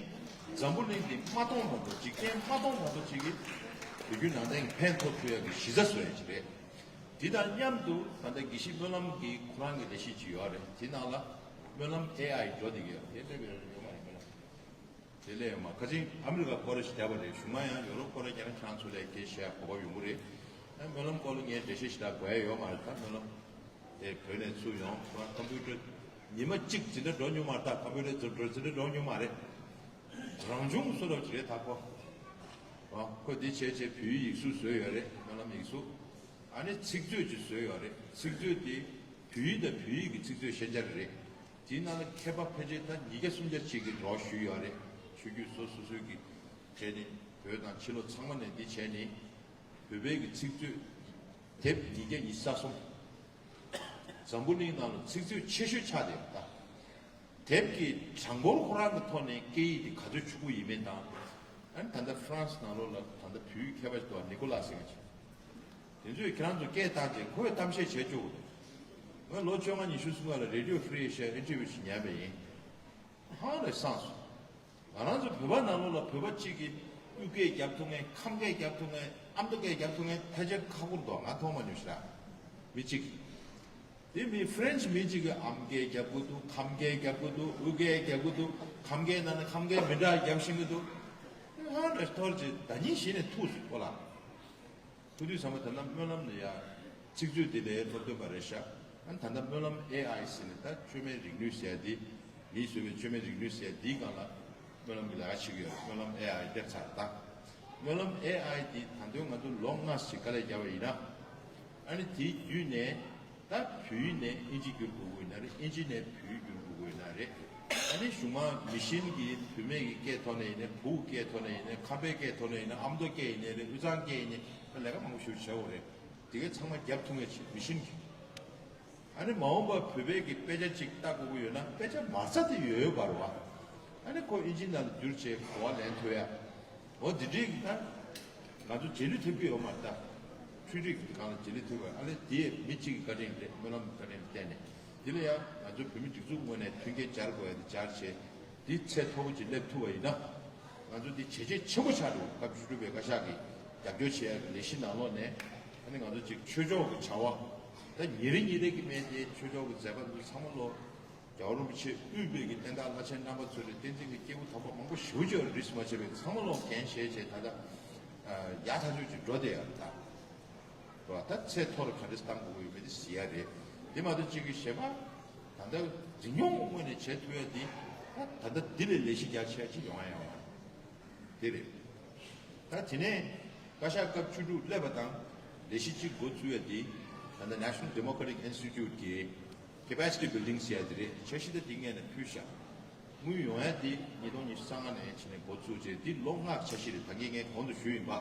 འཛམ་བུ་གླིང་འདི་མ་སྟོང་བར་དུ། འཇིག་རྟེན་མ་སྟོང་བར་དུ་ཅིག་གིས་བོད་བརྒྱུད་ནང་བསྟན་གྱི་ཕན་ཐོགས་ཐུབ་ཡག་གི་གཞི་རྩ་བཟོ་ཡག་ཅིག་རེད། དེ་དང་མཉམ་དུ་ད་ལྟ་དགེ་བཤེས་སྨོན་ལམ་གྱི་ཁོ་རང་གི་ལས་གཞི་ཅིག་ཡོད་རེད། དེ་ནང་ལ་སྨོན་ལམ་ཨེ་ཨའི་འགྲོ་བསྡད་ཀྱི་ཡོད་རེད། དེ་སླེབས་ཡོད་རེད། ཡོད་མ་རེད། སྨོན་ལམ་དེ་སླེབས་ཡོད་མ། ཁ་ཅིག་ཨ་མི་རི་ཀ་སྐོར་ར་ཞིག་བརྒྱབ་པ་རེད། གཞུག་མ་ཡང་ཡོ་རོབ་སྐོར་ར་རྒྱག་ན་ཁྱེད་རང་ཚོ་ལ་སྐད་བཤད་གོ་སྐབས་ཡོང་གི་རེད། ཨ་སྨོན་ལམ་སྐོར་ལ་ངས་འགྲེལ་བཤད་ཞིག་ད་དགོས་ཡ་ཡོད་མ་རེད། ད་སྨོན་ལམ་དེ་བོད་ནས་ཚུར་ཡོང་། ཁོ་རང་ཀམ་པུ་ཊར་ཉི་མ་གཅིག་ཅིག་འདྲ་འགྲོ་མྱོང་མ་རེད། ད་ཀམ་པུ་ཊར་ཚུར་འགྲོ་ཅིག་འདྲ་འགྲོ་མྱོང་མ་རེད། རང་བྱུང་བཟོ་འདྲ་ཅིག་རེད། ད་ཁོ་ཨ་ཁོ་འདི་བྱས་བྱས་བོད་ཡིག་གཟུགས་བཟོས་ཡོད་རེད། སྨོན་ལམ་ཡིག་གཟུགས། ཨ་ནི་ཚིག་མཛོད་ཅིག་བཟོས་ཡོད་རེད། ཚིག་མཛོད་དེ་བོད་ཡིག་དང་བོད་ཡིག་གི་ཚིག་མཛོད་ཤན་སྦྱར་རེད། དེའི་ནང་ལ་མཁས་པ་ཕལ་ཆེར་ད་ཉིས་བརྒྱ་སུམ་བརྒྱ་ཅིག་གིས་རོགས་ཞུས་ཡོད་རེད། ཆོས་བརྒྱུད་སོ་སོ་སོའི་གི་གྲས་ནས་བོད་དང་ཕྱི་ལོགས་ཚང་མ་ནས་འདི་བྱས་ནས་བོད་པའི་གི་ཚིག་མཛོད་དེབ་ཉིས་བརྒྱ་ཉི་ཤུ་རྩ་གསུམ། འཛམ་བུ་གླིང་ནང་ལ་ཚིག་མཛོད་ཆེ་ཤོས་ཆགས་བསྡད་ཡོད་ད། དེབ་ཀྱི་གྲངས་འབོར་ཁོ་རང་གི་ཐོག་ནས་སྐད་ཡིག་དེ་ག་ཚོད་ཕྱུག་པོ་ཡིན་མིན་དང་། ཨ་ནི་ད་ལྟ་ཧྥ་རན་སི་ནང་ལོགས་ལ་ད་ལྟ་བོད་ཡིག་མཁས་པ་ཞིག་འདུག་ནི་ཀོ་ལ་ཟེར་མཁན་ཅིག་དེ་ཚོས་ཁྱེད་རང་ཚོ་སྐད་བཏང་རྗེས་ཁོས་གཏམ་བཤད་བྱེད་བཅུག་གི་འདུག་ང་ལོ་བཅོ་ལྔ་ཉི་ཤུ་སུམ་ཅུ་ལ་Radio Free Asia interview ཞིག་ཉན་པ་ཡིན། ཧང་ལས་སངས་སོང་། ང་རང་ཚོ་བོད་པ་ནང་ལོགས་ལ་བོད་པ་གཅིག་གིས་དབུས་སྐད་རྒྱབ་ཐུབ་མཁན། ཁམས་སྐད་རྒྱབ་ཐུབ་མཁན། ཨ་མདོ་སྐད་རྒྱབ་ཐུབ་མཁན་ཕལ་ཆེར་ཁག་པོ་འདུག་ང་མཐོང་མ་མྱོང་ཞེ་དྲག་མི་གཅིག་དེ་མི་ཧྥ་རན་སི་མི་གཅིག་གིས་ཨམ་སྐད་རྒྱབ་གི་འདུག་ཁམས་སྐད་རྒྱབ་གི་འདུག་དབུས་སྐད་རྒྱབ་གི་འདུག་ཁམས་སྐད་ནང་ནས་ཁམས་སྐད་མི་འདྲ་རྒྱབ་ཤེས་ཀྱི་འདུག་ཧང་ལས་ཐོར་རྗེས་ཟླ་ཉིན་གཞི་ནས་ཐུག་སོང་ཁོ་ལ། ཐུག་དུས་ཚང་མ་ད་ལྟ་སྨོན་ལམ་ལ་ཡ་ཚིག་མཛོད་དེ་ལས་སློབ་སྟོན་པ་རེད་ཤག་ཨ་ནི་ད་ལྟ་སྨོན་ལམ་ཨེ་ཨའི་ཟེར་ནས་ད་བཅོས་མའི་རིག་ནུས་ཟེར་ཡ་དེ། མིས་བཟོས་པའི་བཅོས་མའི་རིག་ནུས་ཟེར་ཡ་དེའི་སྒང་ལ་སྨོན་ལམ་གྱི་ལས་ཀ་བྱེད་ཀྱི་ཡོད་རེད། སྨོན་ལམ་ཨེ་ཨའི་སླེབས་ཚར་ད། སྨོན་ལམ་ཨེ་ཨའི་དེ་ད་དུང་ང་ཚོ་ལོ་ལྔ་ཞིག་དཀའ་ལས་བརྒྱབ་པ་ཡིན་ན། ཨ་ནི་དེའི་བརྒྱུད་ནས་ད་བོད་ཡིག་ནས་ཨིན་ཇི་བསྒྱུར་དགོས་ཀྱི་ཡོད་ན་རེད། ཨིན་ཇི་ནས་བོད་ཡིག་བསྒྱུར་དགོས་ཀྱི་ཡོད་ན་རེད། ཨ་ནི་གཞུག་མ་མི་ཤིན་གྱིས་བུད་མེད་ཀྱི་སྐད་ཐོག་ནས་ཡིན་ནའི་བུ་གི་སྐད་ཐོག་ནས་ཡིན་ནའི་ཁམས་པའི་སྐད་ཐོག་ནས་ཡིན་ནའི་ཨ་མདོ་སྐད་ཡིན་ནའི་རེད། དབུས་གཙང་སྐད་ཡིན་ནའི་ལས་ཀ་མང་པོ་ཞིག་བྱེད་དགོས་རེད། དེ་གའི་ཚང་མ་རྒྱབ་ཐུབ་ངེས་ཆེ་མི་ཤིན་གྱིས། ཨ་ནི་མ་འོངས་པར་བོད་པའི་གི་དཔེ་ཆ་གཅིག་ལྟ་དགོས་ཀྱི་ཡོད་ན་དཔེ་ཆ་མ་རྩ་དེ་ཡོད་ཡོད་པ་རེད་བ། ཨ་ནི་ཁོ་ཨིན་ཇི་ནང་ལ་བསྒྱུར་བྱས་གོ་བ་ལེན་ཐུབ་ཡ། འོ་འདི་འདྲའི་གི་ད། ང་ཚོ་རྗེས་ལུས་ཐེབས་ཀྱི་ཡོད་མ་རེད་ད། འཕྲུལ་རིག་གི་སྒང་ལ་རྗེས་ལུས་ཐེབས་པ་ཨ་ནི་དེ་མི་གཅིག་གི་བཀའ་དྲིན་རེད། སྨོན་ལམ་གྱི་བཀའ་དྲིན་བརྟེན་ནས། འདི་ལ་ཡང་ང་ཚོ་བོད་མི་སྒྲིག་འཛུགས་ངོས་ནས་མཐུན་རྐྱེན་སྦྱར་དགོས་ཡ་དེ་སྦྱར་བྱས། འདི་ཚད་མཐོ་པོ་ཅིག་སླེབས་ཐུབ་པ་ཡིན་ན། ང་ཚོ་འདི་བྱས་རྗེས་ཆེན་པོ་ཆགས་འགྲོ། སྐབས་བཅུ་དྲུག་པའི་བཀའ་ཤག་གིས་རྒྱབ་སྐྱོར་བྱེད་ཡ་གི་ལས་གཞི་ནང་ལོགས་ནས། ཨ་ནི་ང་ཚོ་ཅིག་ཆོས་ཕྱོགས་ཀྱི་བྱ་བ། ད་ཉིན་རེ་ཉིན་རེ་གི་མེད་དེ་ཆོས་ཕྱོགས་ཀྱི་མཛད་པ་འདི་ཚང་མ་ལོ། རྒྱལ་བ་རིན་པོ་ཆེ་དབུས་པའི་གི་བསྟན་བདག་བླ་ཆེན་རྣམ་པ་ཚོ་རེད། བསྟན་འཛིན་གྱི་སྐྱེས་བུ་དམ་པ་མང་པོ་ཞེ་པོ་ཅིག་ཡོད་རེད། རིས་མ་ཆད་པའི་ཚང་མ་ལོ་འགན་བཞེས་བྱས་ད་ལྟ་ཡག་ཐག་ཆོད་ཅིག་འགྲོ་བསྡད་ཡོད་རེད་ད། རེད་བ། ད་ཚད་མཐོ་རུ་ག་འདྲས་བཏང་དགོས་ཀྱི་ཡོད་མེད་དེ་གཟིགས་ཡ་རེད། དེ་མ་གཏོགས་གཅིག་གི་བཤད་པ། ད་ལྟ་འཛིན་སྐྱོང་ངོས་ནས་བྱེད་ཐུབ་ཡ་དེ། ད་ད་ལྟ་འདི་ལས་ལས་གཞི་རྒྱ་ཆེ་ཅིག་ཡོང་ཡ་ཡོད་མ་རེད། དེ་རེད། ད་དེ་ནས་བཀའ་ཤག་སྐབས་བཅུ་དྲུག་སླེབས་པ་དང་ལས་གཞི་གཅིག་འགོ་བཙུགས་ཡ་དེ། ད་ལྟ་National Democratic Institute གི་capacity building ཟེར་ཡ་དེ་རེད། འཆར་གཞི་ད་དེ་སྔོན་ནས་ཕུལ་བཞག་དངུལ་ཡོང་ཡ་དེ་ཉིས་སྟོང་ཉི་ཤུ་རྩ་ལྔ་ནས་བྱས་ནས་འགོ་བཙུགས་རྗེས་འདི་ལོ་ལྔ་འཆར་གཞི་རེད། ད་གིན་ངས་གོང་དུ་ཞུས་ཡིན་པ།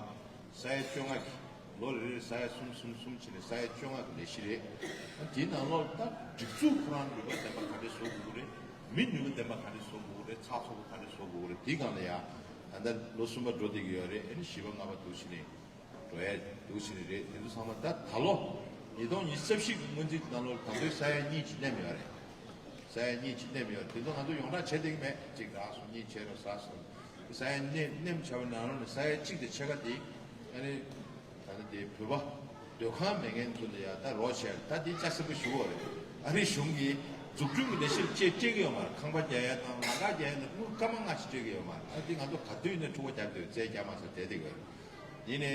ས་ཡ་བཅོ་ལྔ་གི། ལོ་རེ་རེར་ས་ཡ་གསུམ་གསུམ་གསུམ་བྱས་ནས་ས་ཡ་བཅོ་ལྔ་གི་ལས་གཞི་རེད། དེའི་ནང་ལོགས་ད་སྒྲིག་འཛུགས་ཁོ་རང་ནུས་པ་ལྡན་པ་ག་འདྲས་བཟོ་དགོས་ཀྱི་རེད། མི་ནུས་པ་ལྡན་པ་ག་འདྲས་བཟོ་དགོས་ཀྱི་རེད། ཚགས་ཚུད་པོ་ག་འདྲས་བཟོ་དགོས་ཀྱི་རེད། དེའི་སྒང་ལ་ཡ། ད་ལྟ་ལོ་གསུམ་པ་འགྲོ་བསྡད་ཀྱི་ཡོད་རེད། ཨ་ནི་བཞི་པ་ལྔ་པ་འདུག་བྱས་ནས་འགྲོ་ཡ་འདུག་བྱས་ནས་རེད། དེ་ཚོ་ཚང་མ་ད་ད་ལོ་ཉིས་སྟོང་ཉི་ཤུ་རྩ་བཞི་གི་སྔོན་རྩིས་ནང་ལོགས་ད་ལྟའི་ས་ཡ་གཉིས་ཀྱི་ནེམ་ཡོད་རེད། ས་ཡ་གཉིས་ཀྱི་ནེམ་ཡོད་རེད། དེ་ཚོ་ང་ཚོ་ཡོངས་གྲགས་བྱེད་བསྡད་ཀྱི་མེད། གཅིག་རག་སོང་། གཉིས་བྱས་རོགས་ཟ་སོང་། ས་ཡ་གནས་གནས་བྱ་བའི་ནང་ལོགས་ནས་ས་ཡ་གཅིག་དང་ཕྱེད་ཀ་དེ་ཨ་ནི་ད་ལྟ་དེ་བོད་པ་སྡོད་ཁང་མེད་མཁན་ཚོ་ལ་ཡ་ད་རོགས་བྱས། ད་དེ་ལྕགས་སྲིན་པོ་ཞུ་བ་རེད། ཨ་རི་གཞུང་གིས་འཛུགས་སྐྲུན་གྱི་ལས་གཞིར་ཅེས་སྤྲད་ཀྱི་ཡོད་མ་རེད། ཁང་པ་རྒྱག་ཡ་དང་ལམ་ཁ་རྒྱག་ཡ་དང་དངུལ་སྐར་མ་ལྔ་ཞིག་སྤྲད་ཀྱི་ཡོད་མ་རེད། ཨ་དེ་ང་ཚོ་ག་དུས་ནས་འཁྲུག་པ་རྒྱག་དུས་རྩལ་རྒྱག་མ་ཚར་བསྡད་དེ་ག་རེད། ཡིན་ནའི།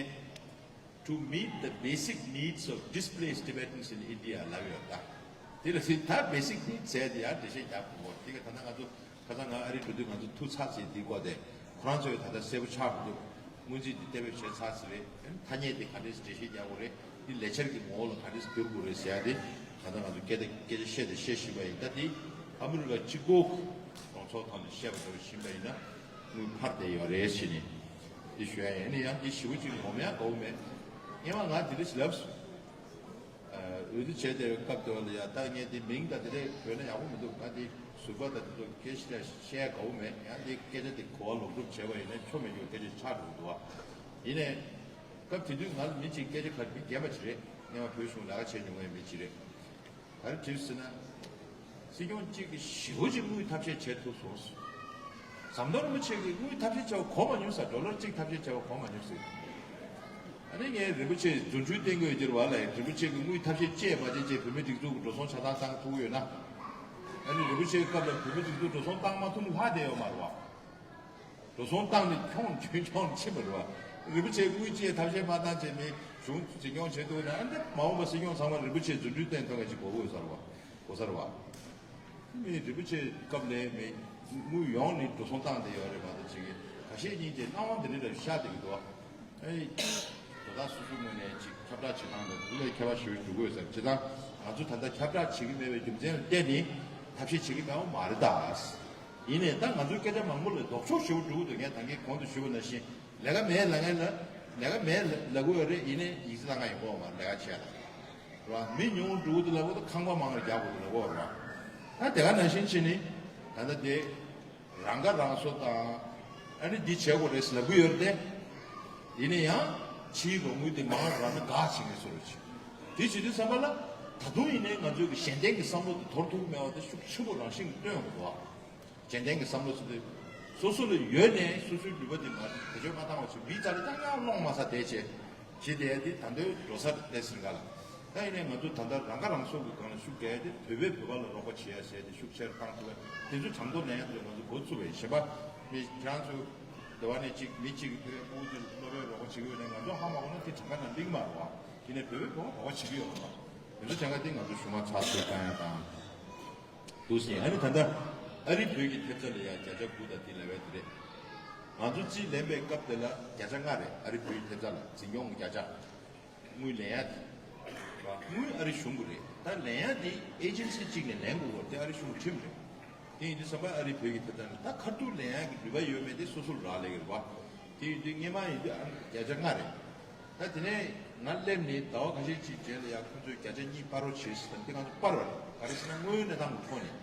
To meet the basic needs of displaced Tibetans in India ལབ་ཡོད་ད། དེ་ལ་སྲིད་ད་basic needs ཟེར་དེ་ཡང་འགྲེལ་བཤད་རྒྱག་དགོས། དེ་ག་ད་ལྟ་ང་ཚོ་ཁ་སང་ང་ཨ་རི་འགྲོ་དུས་ང་ཚོ་ཐུག་ཚར་ཟིན། དེ་སྐོར་དེ་ཁོ་རང་ཚོས་ད་ལྟ་གསལ་པོ་ཆགས་མི་འདུག་སྔོན་རྩིས་དེ་གཏན་འབེབས་བྱས་ཚར་ཟིན་རེད། ཐ་སྙད་དེ་ག་འདྲས་འགྲེལ་བཤད་རྒྱག་དགོས་རེད། དེ་ལས་འཆར་གྱི་ངོ་བོ་ལ་ག་འདྲས་བསྒྱུར་དགོས་རེད་ཟེར་ཡ་དེ་ད་ལྟ་ང་ཚོ་སྐད་ཆ་སྐད་ཆ་བཤད་དེ་བཤད་བཞིན་པ་ཡིན། ད་དེ་ཨ་མི་རི་ཀ་གཅིག་པོ་གྲོས་ཚོགས་ཐོག་ནས་བཤད་པ་འདྲ་བོ་ཕྱིན་པ་ཡིན་ན་དངུལ་འཕར་བསྡད་ཡོད་རེད་ཟེར་ནས་དེ་ཞུ་ཡ་ཡིན། ཡང་དེ་ཞེ་པོ་ཅིག་ངོམ་ཡ་དགའ་བོ་མེད། སྔོན་མ་ང་དེ་འདྲ་ཞིག་ལབ་སོང་། འོས་བསྡུ་བྱས་དེ་སྐབས་དེ་བ་ལ་ཡ་ད་ངས་དེ་མིང་དང་དེ་འདྲས་བོས་ན་ཡག་པོ་མི་འདུག་ང་དེ་ཟུར་པ་དང་དེ་ཚོ་སྐད་ཆ་བཤད་ཡ་དགའ་བོ་མེད། ཡང་དེ་སྐད་ཆ་དེ་གོ་བ་ལོག་སྒྲུབ་བྱས་པ་ཡིན་ན་ཆོ་མེད་རྒྱུ་སྐད་ཆ་ཆགས་འགྲོ་གི་འདུག་བ། ཡིན་ནའི། སྐབས་དེ་དུས་ང་ལ་མི་གཅིག་སྐད་ཆ་ཁ་མི་རྒན་པ་ཅིག་རེད། སྔོན་མ་བོད་གཞུང་ལས་ཀ་བྱས་མྱོང་བའི་མི་གཅིག་རེད། ག་རེ་དྲིས་ཟེར་ན། སྲིད་སྐྱོང་གཅིག་གིས་ཞེ་པོ་ཅིག་དངུལ་ཐབས་ཤེས་བྱེད་ཐུབ་སོང་། ཟམ་གདོང་རིན་པོ་ཆེ་གིས་དངུལ་ཐབས་ཤེས་བྱས་པ་གོ་མ་མྱོང་ཟེར། ཌོ་ལར་གཅིག་ཐབས་ཤེས་བྱས་པ་གོ་མ་མྱོང་ཟེར། ཨ་ནི་ངས་རིན་པོ་ཆེ་རྫུ་འཕྲུལ་བསྟན་དགོས་ཀྱི་རེད་བ་ལ། རིན་པོ་ཆེ་གིས་དངུལ་ཐབས་ཤེས་བྱས་མ་བྱས་བྱས་བོད་མི་སྒྲིག་འཛུགས་ཀྱི་འགྲོ་སོང་ཆ་ཚང་བཏང་ཐུབ་ཀྱི་ཡོད་ན། ཨ་ནི་རིན་པོ་ཆེའི་སྐབས་ལ་བོད་མི་སྒྲིག་འཛུགས་འགྲོ་སོང་བཏང་མ་ཐུབ་ལྷག་བསྡད་ཡོད་མ་རེད་བ། འགྲོ་སོང་བཏང་ནས་ཁྱོང་ཁྱོང་ཁྱོང་ཕྱིན་པ་རེད་བ། རིན་པོ་ཆེ་དངུལ་ཅིག་ཐབས་ཤེས་མ་བཏང་བྱས་མི་གཞུང་འཛིན་སྐྱོང་བྱེད་ཐུབ་ན། ཨ་ནི་མ་འོངས་པ་སྲིད་སྐྱོང་ཚང་མ་རིན་པོ་ཆེ་རྫུ་འཕྲུལ་བསྟན་ཐུབ་མཁན་ཅིག་དགོས་ཀྱི་ཡོད་ས་རེད་བ། གོ་ས་རེད་བ། མི་རིན་པོ་ཆེ་སྐབས་ནས་མི་དངུལ་ཡོང་ནས་འགྲོ་སོང་བཏང་བསྡད་ཡོད་རེད་མ་གཏོགས་ཅིག་གི་ཁ་ཤས་གཉིས་ཀྱིས་སྣང་བ་འདི་འདྲ་ཤར་བསྡད་ཀྱི་འདུག་བ། ཨེ། དོ་བདག་སོ་སོའི་ངོས་ནས་ཅིག་ཁྱབ་བསྒྲགས་བྱེད་སྟངས་དང་འདི་ལས་ཁྱད་པར་ཞེ་པོ་འགྲོ་གི་ཡོད་ས་རེད། བྱས་ཙང་ང་ཚོ་ད་ལྟ་ཁྱབ་བསྒྲགས་བྱེད་ཀྱི་མེད་པའི་རྒྱུ་མཚན་ལ་བརྟེན་ནས། ད་ ཐབས་ཤེས་བྱེད་ཀྱི་མེད་པ་མ་རེད་ད། ཡིན་ནའི་ད་ང་ཚོའི་སྐད་ཆ་མང་པོ་ལ་ལྡོག་ཕྱོགས་ཞེ་པོ་འགྲོ་གི་འདུག་ངས་ད་གིན་གོང་དུ་ཞུས་པ་ནང་བཞིན་ལས་ཀ་མེད་ལབ་མཁན་ལ་ལས་ཀ་མེད་ལབ་ལབ་ཀྱི་ཡོད་རེད། ཡིན་ནའི་ཡིག་ཚད་བཏང་མཁན་ཡོད་མ་རེད་ལས་ཀ་བྱས་ལ། རེད་བ། མི་ཉུང་འགྲོ་གི་འདུག་ལབ་དགོས་ད། ཁང་པ་མང་རུ་རྒྱག་དགོས་འདུག་ལབ་དགོས་རེད་བ། ད་དེ་ག་ནང་བཞིན་བྱས་ནས་ད་ལྟ་དེ་རང་ཁ་རང་གསོ་དང་། ཨ་ནི་འདི་བྱེད་དགོས་རེད་ལབ་ཀྱི་ཡོད་རེད་དེ། ཡིན་ན་ཡང་ཕྱིའི་རོགས་དངུལ་དེ་མང་རུ་རག་ན་དགའ་བྱེད་མཁན་བཟོ་འདྲ་བྱེད། དེ་བྱེད་དུས་ཙམ་པ་ལ་ད་དུང་ཡིན་ནའི་ང་ཚོའི་གི་གཞན་བརྟེན་གྱི་བསམ་བློ་དེ་དོར་ཐུབ་ཀྱི་མེད་པ་དེ་ཤུགས་ཆེན་པོ་རང་བཞིན་གྱིས་སྟོན་ཡོང་གི་འདུག་གཞན་བརྟེན་གྱི་བསམ་བློ་ཟེར་དུས་སོ་སོ་ལ་ཡོད་ནའི་སོ་སོའི་ནུས་པ་དེ་མ་བེད་སྤྱོད་མ་བཏང་བ་བྱས་མིའི་རྩ་ལ་རྐྱང་རྐྱང་སློང་མ་ཚར་བསྡད་བྱས། བྱེད་བསྡད་དེ་ད་དུང་འགྲོ་ས་རེད་ཟེར་ག་ལ། ད་ཡིན་ནའི་ང་ཚོ་ད་ལྟ་རང་ཁ་རང་གསོ་གི་སྒང་ལ་ཤུགས་རྒྱག་ཡ་དེ་བོད་པས་བོད་པ་ལ་རོགས་པ་བྱེད་ཡ་ཟེར་ཏེ་ཤུགས་ཆེར་བཏང་ཐུབ་པ་དེ་ཚོ་གྲངས་ཐོ་ལེན་ཡ་དེ་ང་ཚོ་འགོ་ཚུགས་པ་ཡིན། གཞན་པ་མི་ཁྱེད་རང་ཚོ་འདི་བ་ནས་གཅིག་མི་གཅིག་གིས་བོད་པའི་ཕྲུ་གུ་ཚོ་སློབ་གྲྭའི་རོགས་པ་བྱེད་ཀྱི་ཡོད་ནའི་ང་ཚོ་ཧ་མ་གོ་ན་དེ་གྲངས་ཀ་ནང་སླེབས་ཀྱི་མ་རེད་བ། ཡིན་ནའི་བོད་པས་བོད་པ་རོགས་པ་བྱེད་ཀྱི་ཡོད་རེད་བ། དེ་ཚོ་གྲངས་ཀ་དེ་ང་ཚོ་གཞུག་མ་ཚགས་ཚུད་བཏང་ཡ་དང་། འདུག་ཟིན། ཨ་ནི་ད་ལྟ་ཨ་རི་བོད་ཀྱི་ཐེབས་རྩ་ལ་ཡང་བརྒྱ་ཆ་དགུ་དང་དེ་ལ་བས་དེ་རེད། ང་ཚོ་རྩིས་ལེན་པའི་སྐབས་དེ་ལ་བརྒྱ་ཆ་ལྔ་རེད། ཨ་རི་བོད་ཀྱི་ཐེབས་རྩ་ལ་འཛིན་སྐྱོང་གི་བརྒྱ་ཆ། དངུལ་ལེན་ཡ་དེ། དངུལ་ཨ་རི་གཞུང་གི་རེད། ད་ལེན་ཡ་དེ་ཨེ་ཇེན་སི་གཅིག་ནས་ལེན་དགོས་སྐོར་དེ་ཨ་རི་གཞུང་གི་ཁྲིམས་རེད། དེ་ཡིན་དུས་ཙམ་པ་ཨ་རི་བོད་ཀྱི་ཐེབས་རྩ་ནས་ད་ཁ་ཐུག་ལེན་ཡ་གི་ནུས་པ་ཡོད་མེད་དེ་སོ་སོར་རག་ལས་ཀྱི་རེད་བ། དེ་ཡིན་དུས་སྔས་མ་ཡིན་དུས་ཨ་རི་བརྒྱ་ཆ་ལྔ་རེད། ད་དེ་ནས་ང་སླེབས་ནས་ཟླ་བ་ཁ་ཤས་ཅིག་རྗེས་ལ་ཡང་ཁོང་ཚོས་བརྒྱ་ཆ་གཉིས་སྤར་རོགས་བྱེད་ཟེར་དང་དེ་ང་ཚོ་སྤར་བ་རེད། ག་རེ་ཟེར་ན་དངུལ་གནས་སྟངས་མི་མཐོང་ནས།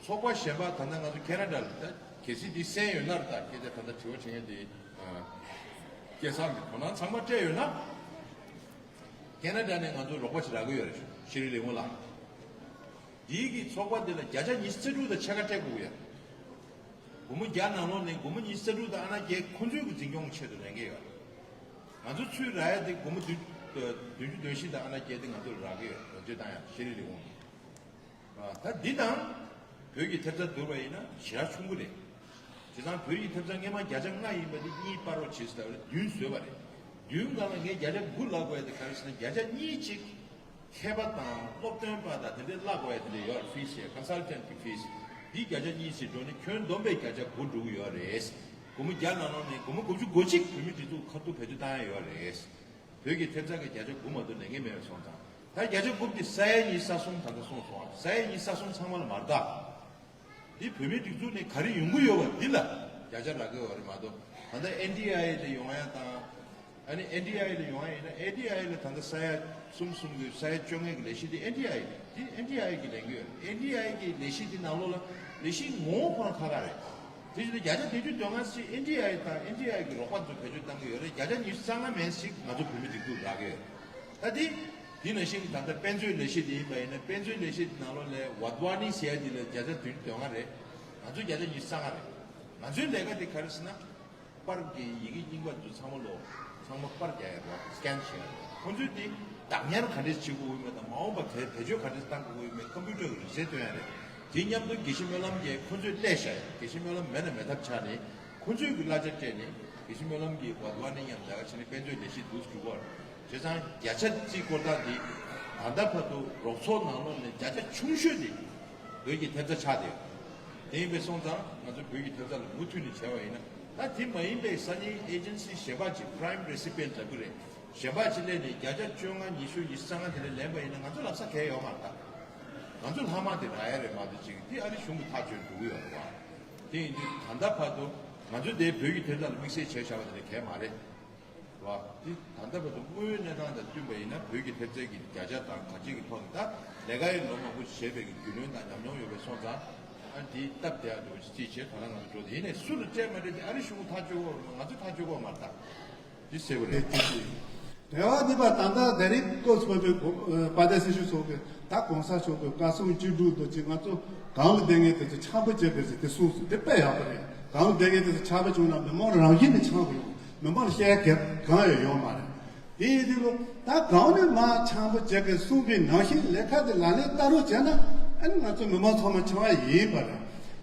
ཚོགས་པ་གཞན་པ་ད་ལྟ་ང་ཚོ་ཁེ་ན་ཌ་ལ་ད་གལ་སྲིད་འདི་གསན་ཡོད་ན་རེད། ད་སྐད་ཆ་ད་ལྟ་དྲི་བ་དྲི་མཁན་དེ་སྐལ་བཟང་གི་དོ་སྣང་ཚང་མ་སྤྲད་ཡོད་ན། ཁེ་ན་ཌ་ནས་ང་ཚོ་རོགས་པ་ཞིག་རག་གི་ཡོད་རེད། ཤེ་རི་ལི་ཝུན་ལགས། འདིའི་གི་ཚོགས་པ་འདི་ལ་བརྒྱ་ཆ་ཉི་ཤུ་རྩ་དྲུག་དང་ཕྱེད་ཀ་སྤྲད་དགོས་ཀྱི་ཡོད། སྒོར་མོ་བརྒྱ་ནང་ལོགས་ནས་སྒོར་མོ་ཉི་ཤུ་རྩ་དྲུག་དང་ཨ་ན་བརྒྱད་ཁོ་ཚོའི་གི་འཛིན་སྐྱོང་གི་ཆེད་དུ་ལེན་གྱི་ཡོད། ང་ཚོ་ཚུར་རག་ཡ་དེ་སྒོར་མོ་བདུན་བདུན་ཅུ་དོན་བཞི་དང་ཨ་ན་བརྒྱད་དེ་ང་ཚོར་རག་གི་ཡོད། ལོ་རྒྱུས་བཏང་ཡ་ཤེ་རི་ལི་ཝུན་གི། ཨ། ད་འདི་དང་བོད་ཀྱི་ཐེབས་རྩ་བསྡུར་བ་ཡིན་ན་ཞེ་དྲག་ཆུང་ཀུ་རེད། བྱས་ཙང་བོད་ཀྱི་ཐེབས་རྩ་སྔས་མ་བརྒྱ་ཆ་ལྔ་ཡིན་པ་དེ་གཉིས་སྤར་རོགས་བྱེད་ཟེར་བ་རེད། བདུན་བཟོས་པ་རེད། བདུན་སྒང་ལ་ངས་བརྒྱ་ཆ་དགུ་ལབ་དགོས་ཡ་དེ་ག་རེ་ཟེར་ན་བརྒྱ་ཆ་གཉིས་གཅིག་མཁས་པ་དང་སློབ་སྟོན་པ་དང་དེ་འདྲའི་གླ་དགོས་ཡ་དེ་འདྲ་ཡོད་རེད། ཕིས་ཡ་ཀོན་སལ་ཊན་གྱི་ཕིས་འདི་བརྒྱ་ཆ་གཉིས་ཟེར་འགྲོ་ནས་ཁྱོན་བསྡོམས་པས་བརྒྱ་ཆ་དགུ་འགྲོ་གི་ཡོད་རེད། སྒོར་མོ་བརྒྱ་ནང་ལོགས་ནས་སྒོར་མོ་དགུ་བཅུ་གོ་གཅིག་བོད་མི་སྒྲིག་འཛུགས་ཁ་ཐུག་བེད་སྤྱོད་བཏང་ཡ་ཡོད་རེད། བོད་ཀྱི་ཐེབས་རྩ་གི་བརྒྱ་ཆ་དགུ་མ་གཏོགས་ལེན་གྱི་མེད་པ་སོང་ཙང་། ད་བརྒྱ་ཆ་དགུ་དེ་ས་ཡ་གཉིས་ས་གསུམ་ད་ལྟ་སོང་སོང་། ས་ཡ་གཉིས་ས་གསུམ་ཚང་མ་ལ་མར་བཏགས། འདི་བོད་མིའི་སྒྲིག་འཛུགས་ནས་ག་རེ་ཡོང་གི་ཡོད་པ་འདི་ལ་བརྒྱ་ཆ་རག་གི་ཡོད་རེད་མ་གཏོགས། ད་ལྟ་ཨེན་ཌི་ཨའི་ལ་ཡོང་ཡ་དང་། ཨ་ནི་ཨེན་ཌི་ཨའི་ལ་ཡོང་ཡ་ཡིན་ན་ཨེན་ཌི་ཨའི་ལ་ད་ལྟ་ས་ཡ་གསུམ་གསུམ་གྱི་ས་ཡ་བཅོ་ལྔའི་གི་ལས་གཞི་འདི་ཨེན་ཌི་ཨའི་རེད། འདི་ཨེན་ཌི་ཨའི་གིས་ལེན་གྱི་ཡོད་རེད། ཨེན་ཌི་ཨའི་གི་ལས་གཞི་འདི་ནང་ལོགས་ལ་ལས་གཞི་ངོ་བོ་ཁོ་རང་ཁག་ཁག་རེད། དེ་བཞིན་དུ་བརྒྱ་ཆ་བདུན་ཅུ་དོན་ལྔ་ཞིག་ཨེན་ཌི་ཨའི་དང་ཨེན་ཌི་ཨའི་གི་རོགས་པ་ཚོ་བེད་སྤྱོད་གཏང་གི་ཡོད་རེད། བརྒྱ་ཆ་ཉི་ཤུ་རྩ་ལྔ་མན་ཞིག་ང་ཚོ་བོད་མི་སྒྲིག་འཛུགས་རག་གི་ཡོད། ད་དེ་དེ་ནང་བཞིན་ད་ལྟ་དཔེ་མཛོད་ལས་གཞི་དེ་ཡིན་པ་ཡིན་ན་དཔེ་མཛོད་ལས་གཞི་དེ་ནང་ལོགས་ལ་ཝཱ་དྷ་ཝཱ་ནི་ཟེར་ཡ་དེ་ལ་བརྒྱ་ཆ་བདུན་ཅུ་དོན་ལྔ་རེད། ང་ཚོ་བརྒྱ་ཆ་ཉི་ཤུ་རྩ་ལྔ་རེད། ང་ཚོའི་ལས་ཀ་དེ་ག་རེ་ཟེར་ན། པར་གྱི་ཡི་གེ་རྙིང་པ་ཚོ་ཚང་མ་ལོ། ཚང་མ་པར་རྒྱག་ཡ་རེད་བ། སི་ཀེན་བྱེད་ཡ་རེད་བ། ཁོང་ཚོས་དེ་བདག་ཉར་ག་འདྲས་བྱེད་དགོས་ཡོད་མེད་དང་མ་འོངས་པ་ག་བེད་སྤྱོད་ག་འདྲས་བཏང་དགོས་ཡོད་མེད་ཀམ་པུ་ཊར་གྱི་རིག་རྩལ་སྟོན་ཡ་རེད། དེ་མཉམ་དུ་དགེ་བཤེས་སྨོན་ལམ་གྱིས་ཁོང་ཚོས་སླད་བཞག་ཡ་དགེ་བཤེས་སྨོན་ལམ་མེད་ན་མེད་ཐབས་ཆགས་ནས་ཁོང་ཚོས་ཀྱི་གླ་ཆ་སྤྲད་ནས་དགེ་བཤེས་སྨོན་ལམ་གྱིས་ཝཱ་དྷ་ཝཱ་ནི་མཉམ་ལས་ཀ་བྱས་ནས་དཔེ་མཛོད་ལས་གཞི་འདུག་སེ་འགྲོ་གི་ཡོད་རེད། བྱས་ཙང་བརྒྱ་ཆ་རྩིས་སྐོར་ཐག་འདི་ད་ལྟ་བར་དུ་རོགས་ཚོགས་ནང་ལོགས་ནས་བརྒྱ་ཆ་ཆུང་ཤོས་དེ་བོད་ཀྱི་ཐེབས་རྩ་ཆགས་བསྡད་ཡོད། དེ་ཡིན་པས་སོང་ཙང་ང་ཚོ་བོད་ཀྱི་ཐེབས་རྩ་ལ་མུ་མཐུད་ནས་བྱས་པ་ཡིན་ན། ད་དེ་མ་ཡིན་པའི་སང་ཉིན་ཨེ་ཇེན་སི་གཞན་པ་ཅིག་prime recipient ལབ་ཀྱི་རེད། གཞན་པ་ཅིག་སླེབས་ནས་བརྒྱ་ཆ་བཅོ་ལྔ་ཉི་ཤུ་ཉི་ཤུ་རྩ་ལྔ་དེ་འདྲ་ལེན་པ་ཡིན་ན་ང་ཚོ་ལབ་ས་གང་ཡང་ཡོད་མ་རེད་ད། ང་ཚོ་ལྷག་མ་དེ་རག་ཡ་རེད་མ་གཏོགས་ཅིག་དེ་ཨ་རི་གཞུང་གིས་ཐག་གཅོད་འགྲོ་གི་ཡོད་རེད་བ། དེ་ཡིན་དུས་ད་ལྟ་བར་དུ་ང་ཚོ་དེ་བོད་ཀྱི་ཐེབས་རྩ་ལ་དམིགས་བསལ་བྱས་བཞག་པ་དེ་འདྲ་གང་ཡང་མ་རེད། རེད་བ། དེ་ད་ལྟ་བར་དུ་དངོས་ཡོད་གནས་སྟངས་དང་བསྟུན་པ་ཡིན་ན་བོད་ཀྱི་ཐེབས་རྩའི་གི་བརྒྱ་ཆ་དང་ག་ཅིག་གི་ཐོག་ནས་ད་ལས་ཀ་ཡི་ལོ་མང་པོ་བྱས་པའི་གི་རྒྱུས་ལོན་དང་ཉམས་མྱོང་ཡོད་པའི་སོང་ཙང་། ཨ་འདི་སྟབས་བདེ་ཡག་འགྲོ་ཅི་ཅི་བྱས་ད་ལྟ་ང་ཚོ་འགྲོ་དེ་ཡིན་ནས་སུ་ལ་སྤྲད་མ་སྤྲད་དེ་ཨ་རི་གཞུང་གིས་ཐག་གཅོད་དགོས་རེད་མ་ང་ཚོས་ཐག་གཅོད་དགོས་མ་རེད་ད། འདི་གསལ་པོ་རེད། རེད་དེ་རེད། རེ་བ་འདི་པ་ད་ལྟ་ད་རེས་སྐབས་སུ་བབས་པའི་གོ་ཨ་དཔལ་ལྡན་སྲི་ཞུ་ཚོགས་ཀྱིས་ད་གོང་ས་མཆོག་གིས་བཀའ་གསུང་བཅུ་དྲུག་དང་གཅིག་ང་ཚོ་གང་ལ་བསྡད་མཁན་དེ་ཚོ་ཆགས་པ་བྱེད་དགོས་ཟེར་དེ་གསུངས་སོང་། དེ་དཔེ་ཡག་པོ་རེད། གང་ལ་བསྡད་མཁན་དེ་ཚོ་ཆགས་པ་བྱུང་ན་མི་མང་རང་བཞིན་གྱིས་ཆགས་པ་ཡོང་། མི་མང་ལ་བཤད་གལ་གང་ཡང་ཡོད་མ་རེད། དེ་ཡིན་དུས་ལོ་ད་གང་ནས་མར་ཆང་པོ་བྱེད་དགོས་གསུངས་པའི་ནང་བཞིན་ལས་ཀ་དེ་ལག་ལེན་བསྟར་རོགས་བྱས་ན་ཨ་ནི་ང་ཚོ་མི་མང་ཚང་མ་ཆང་བ་ཡིན་པ་རེད།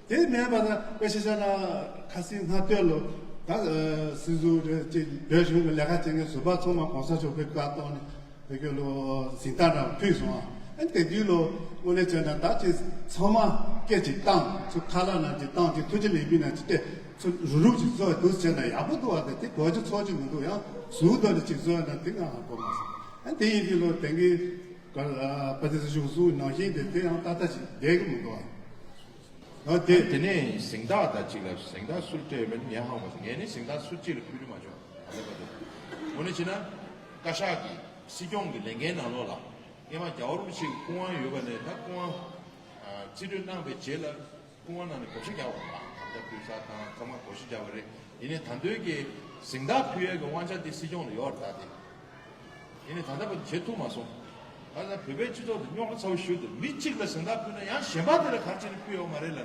དེ་མེད་པ་ན་དཔེ་ཆ་བཞག་ན་ཁ་སང་སྔ་དུས་ལོ་ད་སྲིད་ཟུར་རེད་ཅེས་བོད་གཞུང་གི་ལས་ཀ་བྱེད་མཁན་ཟུར་པ་ཚང་མ་གོང་ས་མཆོག་གི་བཀའ་གཏོང་ནས་བོད་ཀྱི་ལོ་གཟེངས་རྟགས་འདྲ་ཕུལ་སོང་ཨ། ཨ་ནི་དེ་དུས་ལོ་དངོས་གནས་བྱས་ན་ད་ཅིག་ཚང་མ་སྐད་ཅིག་བཏང་ཚུར་ཁ་ལག་ནང་ཅིག་བཏང་ཅིག་ཐུགས་རྗེ་ལེགས་འབུལ་ནང་ཅིག་སྤྲད། ཚུར་རུབ་རུབ་ཅིག་བཟོ་བ་འདུག་ཟེར་ན་ཡག་པོ་འདུག་བ། དེ་དེ་གོ་རྒྱུ་ཚོར་རྒྱུ་མི་འདུག་ཡང་ཟུར་དོ་ནི་ཅིག་བཟོ་ཡ་ན་དེ་ང་ཧ་གོ་མ་སོང་། ཨ་དེ་ཡིན་དུས་ལོ་དེང་གི་ག་ཨ་དཔལ་ལྡན་སྲིད་སྐྱོང་གསུང་ནང་བཞིན་དེ་དེ་ཡང་ཏག་ཏག་ཅིག་བསྡད་གི་མི་འདུག་བ། ཨ་དེ། དེ་ནས་གཟེངས་རྟགས་དང་གཅིག་ལ་གཟེངས་རྟགས་སུར་སྤྲད་ཡོད་མེད་ངས་ཧ་གོ་མ་སོང་། ངས་ནི་གཟེངས་རྟགས་སུ་གཅིག་ལ་ཕུལ་རྒྱུ་མ་བྱུང་། ད་ལྟ་བར་དུ། འོ་ན་བྱས་ན། བཀའ་ཤག་གི་སྲིད་སྐྱོང་གི་ལས་འགན་ནང་ལོགས་ལ། སྔས་མ་རྒྱལ་བ་རིན་པོ་ཆེ་གི་སྐུ་དབང་ཡོད་པ་ནས་ད་སྐུ་དབང་རྩིས་སྤྲོད་གནང་བའི་རྗེས་ལ་སྐུ་དབང་ནང་ནས་བགོ་བཤའ་རྒྱག་པ་རེད་པ། ད་ལྟ་ཕུལ་ས་དང་ཚང་མ་བགོ་བཤའ་རྒྱག་པ་རེད། ཡིན་ནའི་ད་དུང་གི་གཟེངས་རྟགས་ཕུལ་ཡས་ཀྱི་དབང་ཆ་དེ་སྲིད་སྐྱོང་ལ་ཡོད་རེད་ད་དེ། ཡིན་ནའི་ད་ལྟ་བར་དུ་བྱེད་ཐུབ་མ་སོང་། ད་ལྟ་བོད་པའི་སྤྱི་ཚོགས་དེ་རྙོག་དྲ་ཚ་བོ་ཞིག་འདུག་མི་གཅིག་ལ་གཟེངས་རྟགས་ཕུལ་ན་ཡང་གཞན་པ་དེ་ལ་ག་རེ་བྱས་ནས་ཕུལ་ཡོད་མ་རེད་ལབ་ན།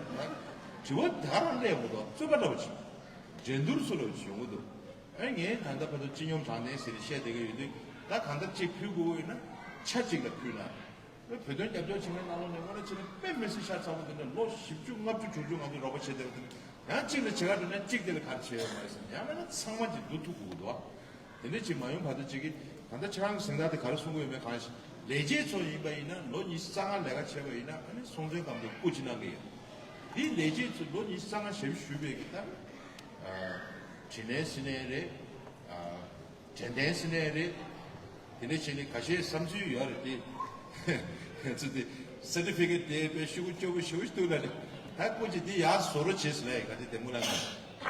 དྲི་བ་དེ་ག་རང་སླེབས་ཡོང་གི་འདུག་རྩོད་པ་འདྲ་བོ་ཅིག་འགྲན་བསྡུར་སུ་ལ་ཡོང་གི་འདུག་ཨ་ངས་ད་ལྟ་བར་དུ་སྤྱི་སྙོམས་དྲང་བདེན་ཟེར་ནས་བཤད་བསྡད་ཀྱི་ཡོད་དུས། ད་གང་ལྟར་གཅིག་ཕུལ་དགོས་ཡོད་ན་ཆ་གཅིག་ལ་ཕུལ་ན། བོད་དོན་རྒྱབ་སྐྱོར་བྱེད་མཁན་ནང་ལོགས་ནས་དངོས་གནས་བྱས་ན་དཔེ་མི་སྲིད་ཤ་ཚ་པོ་འདི་འདྲ་ལོ་བཞི་བཅུ་ལྔ་བཅུ་དྲུག་ཅུ་ང་ཚོས་རོགས་པ་བྱས་བསྡད་པ་འདི་འདྲ་ཡང་གཅིག་ལ་བྱེད་ག་འགྲོ་ན་གཅིག་དེ་ལ་ག་རེ་བྱས་ཡོད་མ་རེད་ཟེར་ན། ཡང་མིན་ན་ཚང་མ་གཅིག་སྡུག་ཐུག་དགོས་ཀྱི་འདུག་ཨ། དེ་འདྲ་ཅིག་མ་ཡོང་བར་དུ་ཅིག་གིས་ད་ལྟ་ཁྱེད་རང་གི་གཟེངས་རྟགས་དེ་ག་རེ་གསུང་གི་ཡོད་མེད་གང་ཞིག་ལས་བྱེད་ཚོ་ཡིན་པ་ཡིན་ན་ལོ་ཉི་ཤུ་རྩ་ལྔ་ལས་ཀ་བྱས་པ་ཡིན་ན་ཨ་ནི་སྲོང་བཙན་སྒམ་པོའི་སྐུ་ཅིག་གནང་གི་ཡོད། དེའི་ལས་བྱེད་ཚོ་ལོ་ཉི་ཤུ་རྩ་ལྔ་ཞབས་ཞུ་བྱས་པའི་གི་ད་དྲིན་ལན་ཟེར་ནའི་རེད། དྲན་རྟེན་ཟེར་ནའི་རེད། དེ་འདྲ་བྱས་ནས་ཁ་ཤས་བསམ་ཚུལ་ཡོད་རེད་དེ། ང་ཚོ་དེ་སར་ཊི་ཕི་ཀེ་ཊི་དེ་དཔེ་ཤུ་གུ་སྐྱོ་པོ་ཞེ་པོ་ཞིག་འདུག་ལ་རེད། ད་སྐུ་མཁྱེན་དེ་ཡར་བཟོ་རོགས་བྱེད་ཟེར་ལ་ཡི་ག་དེ་དེ་མུ་ལ་ང་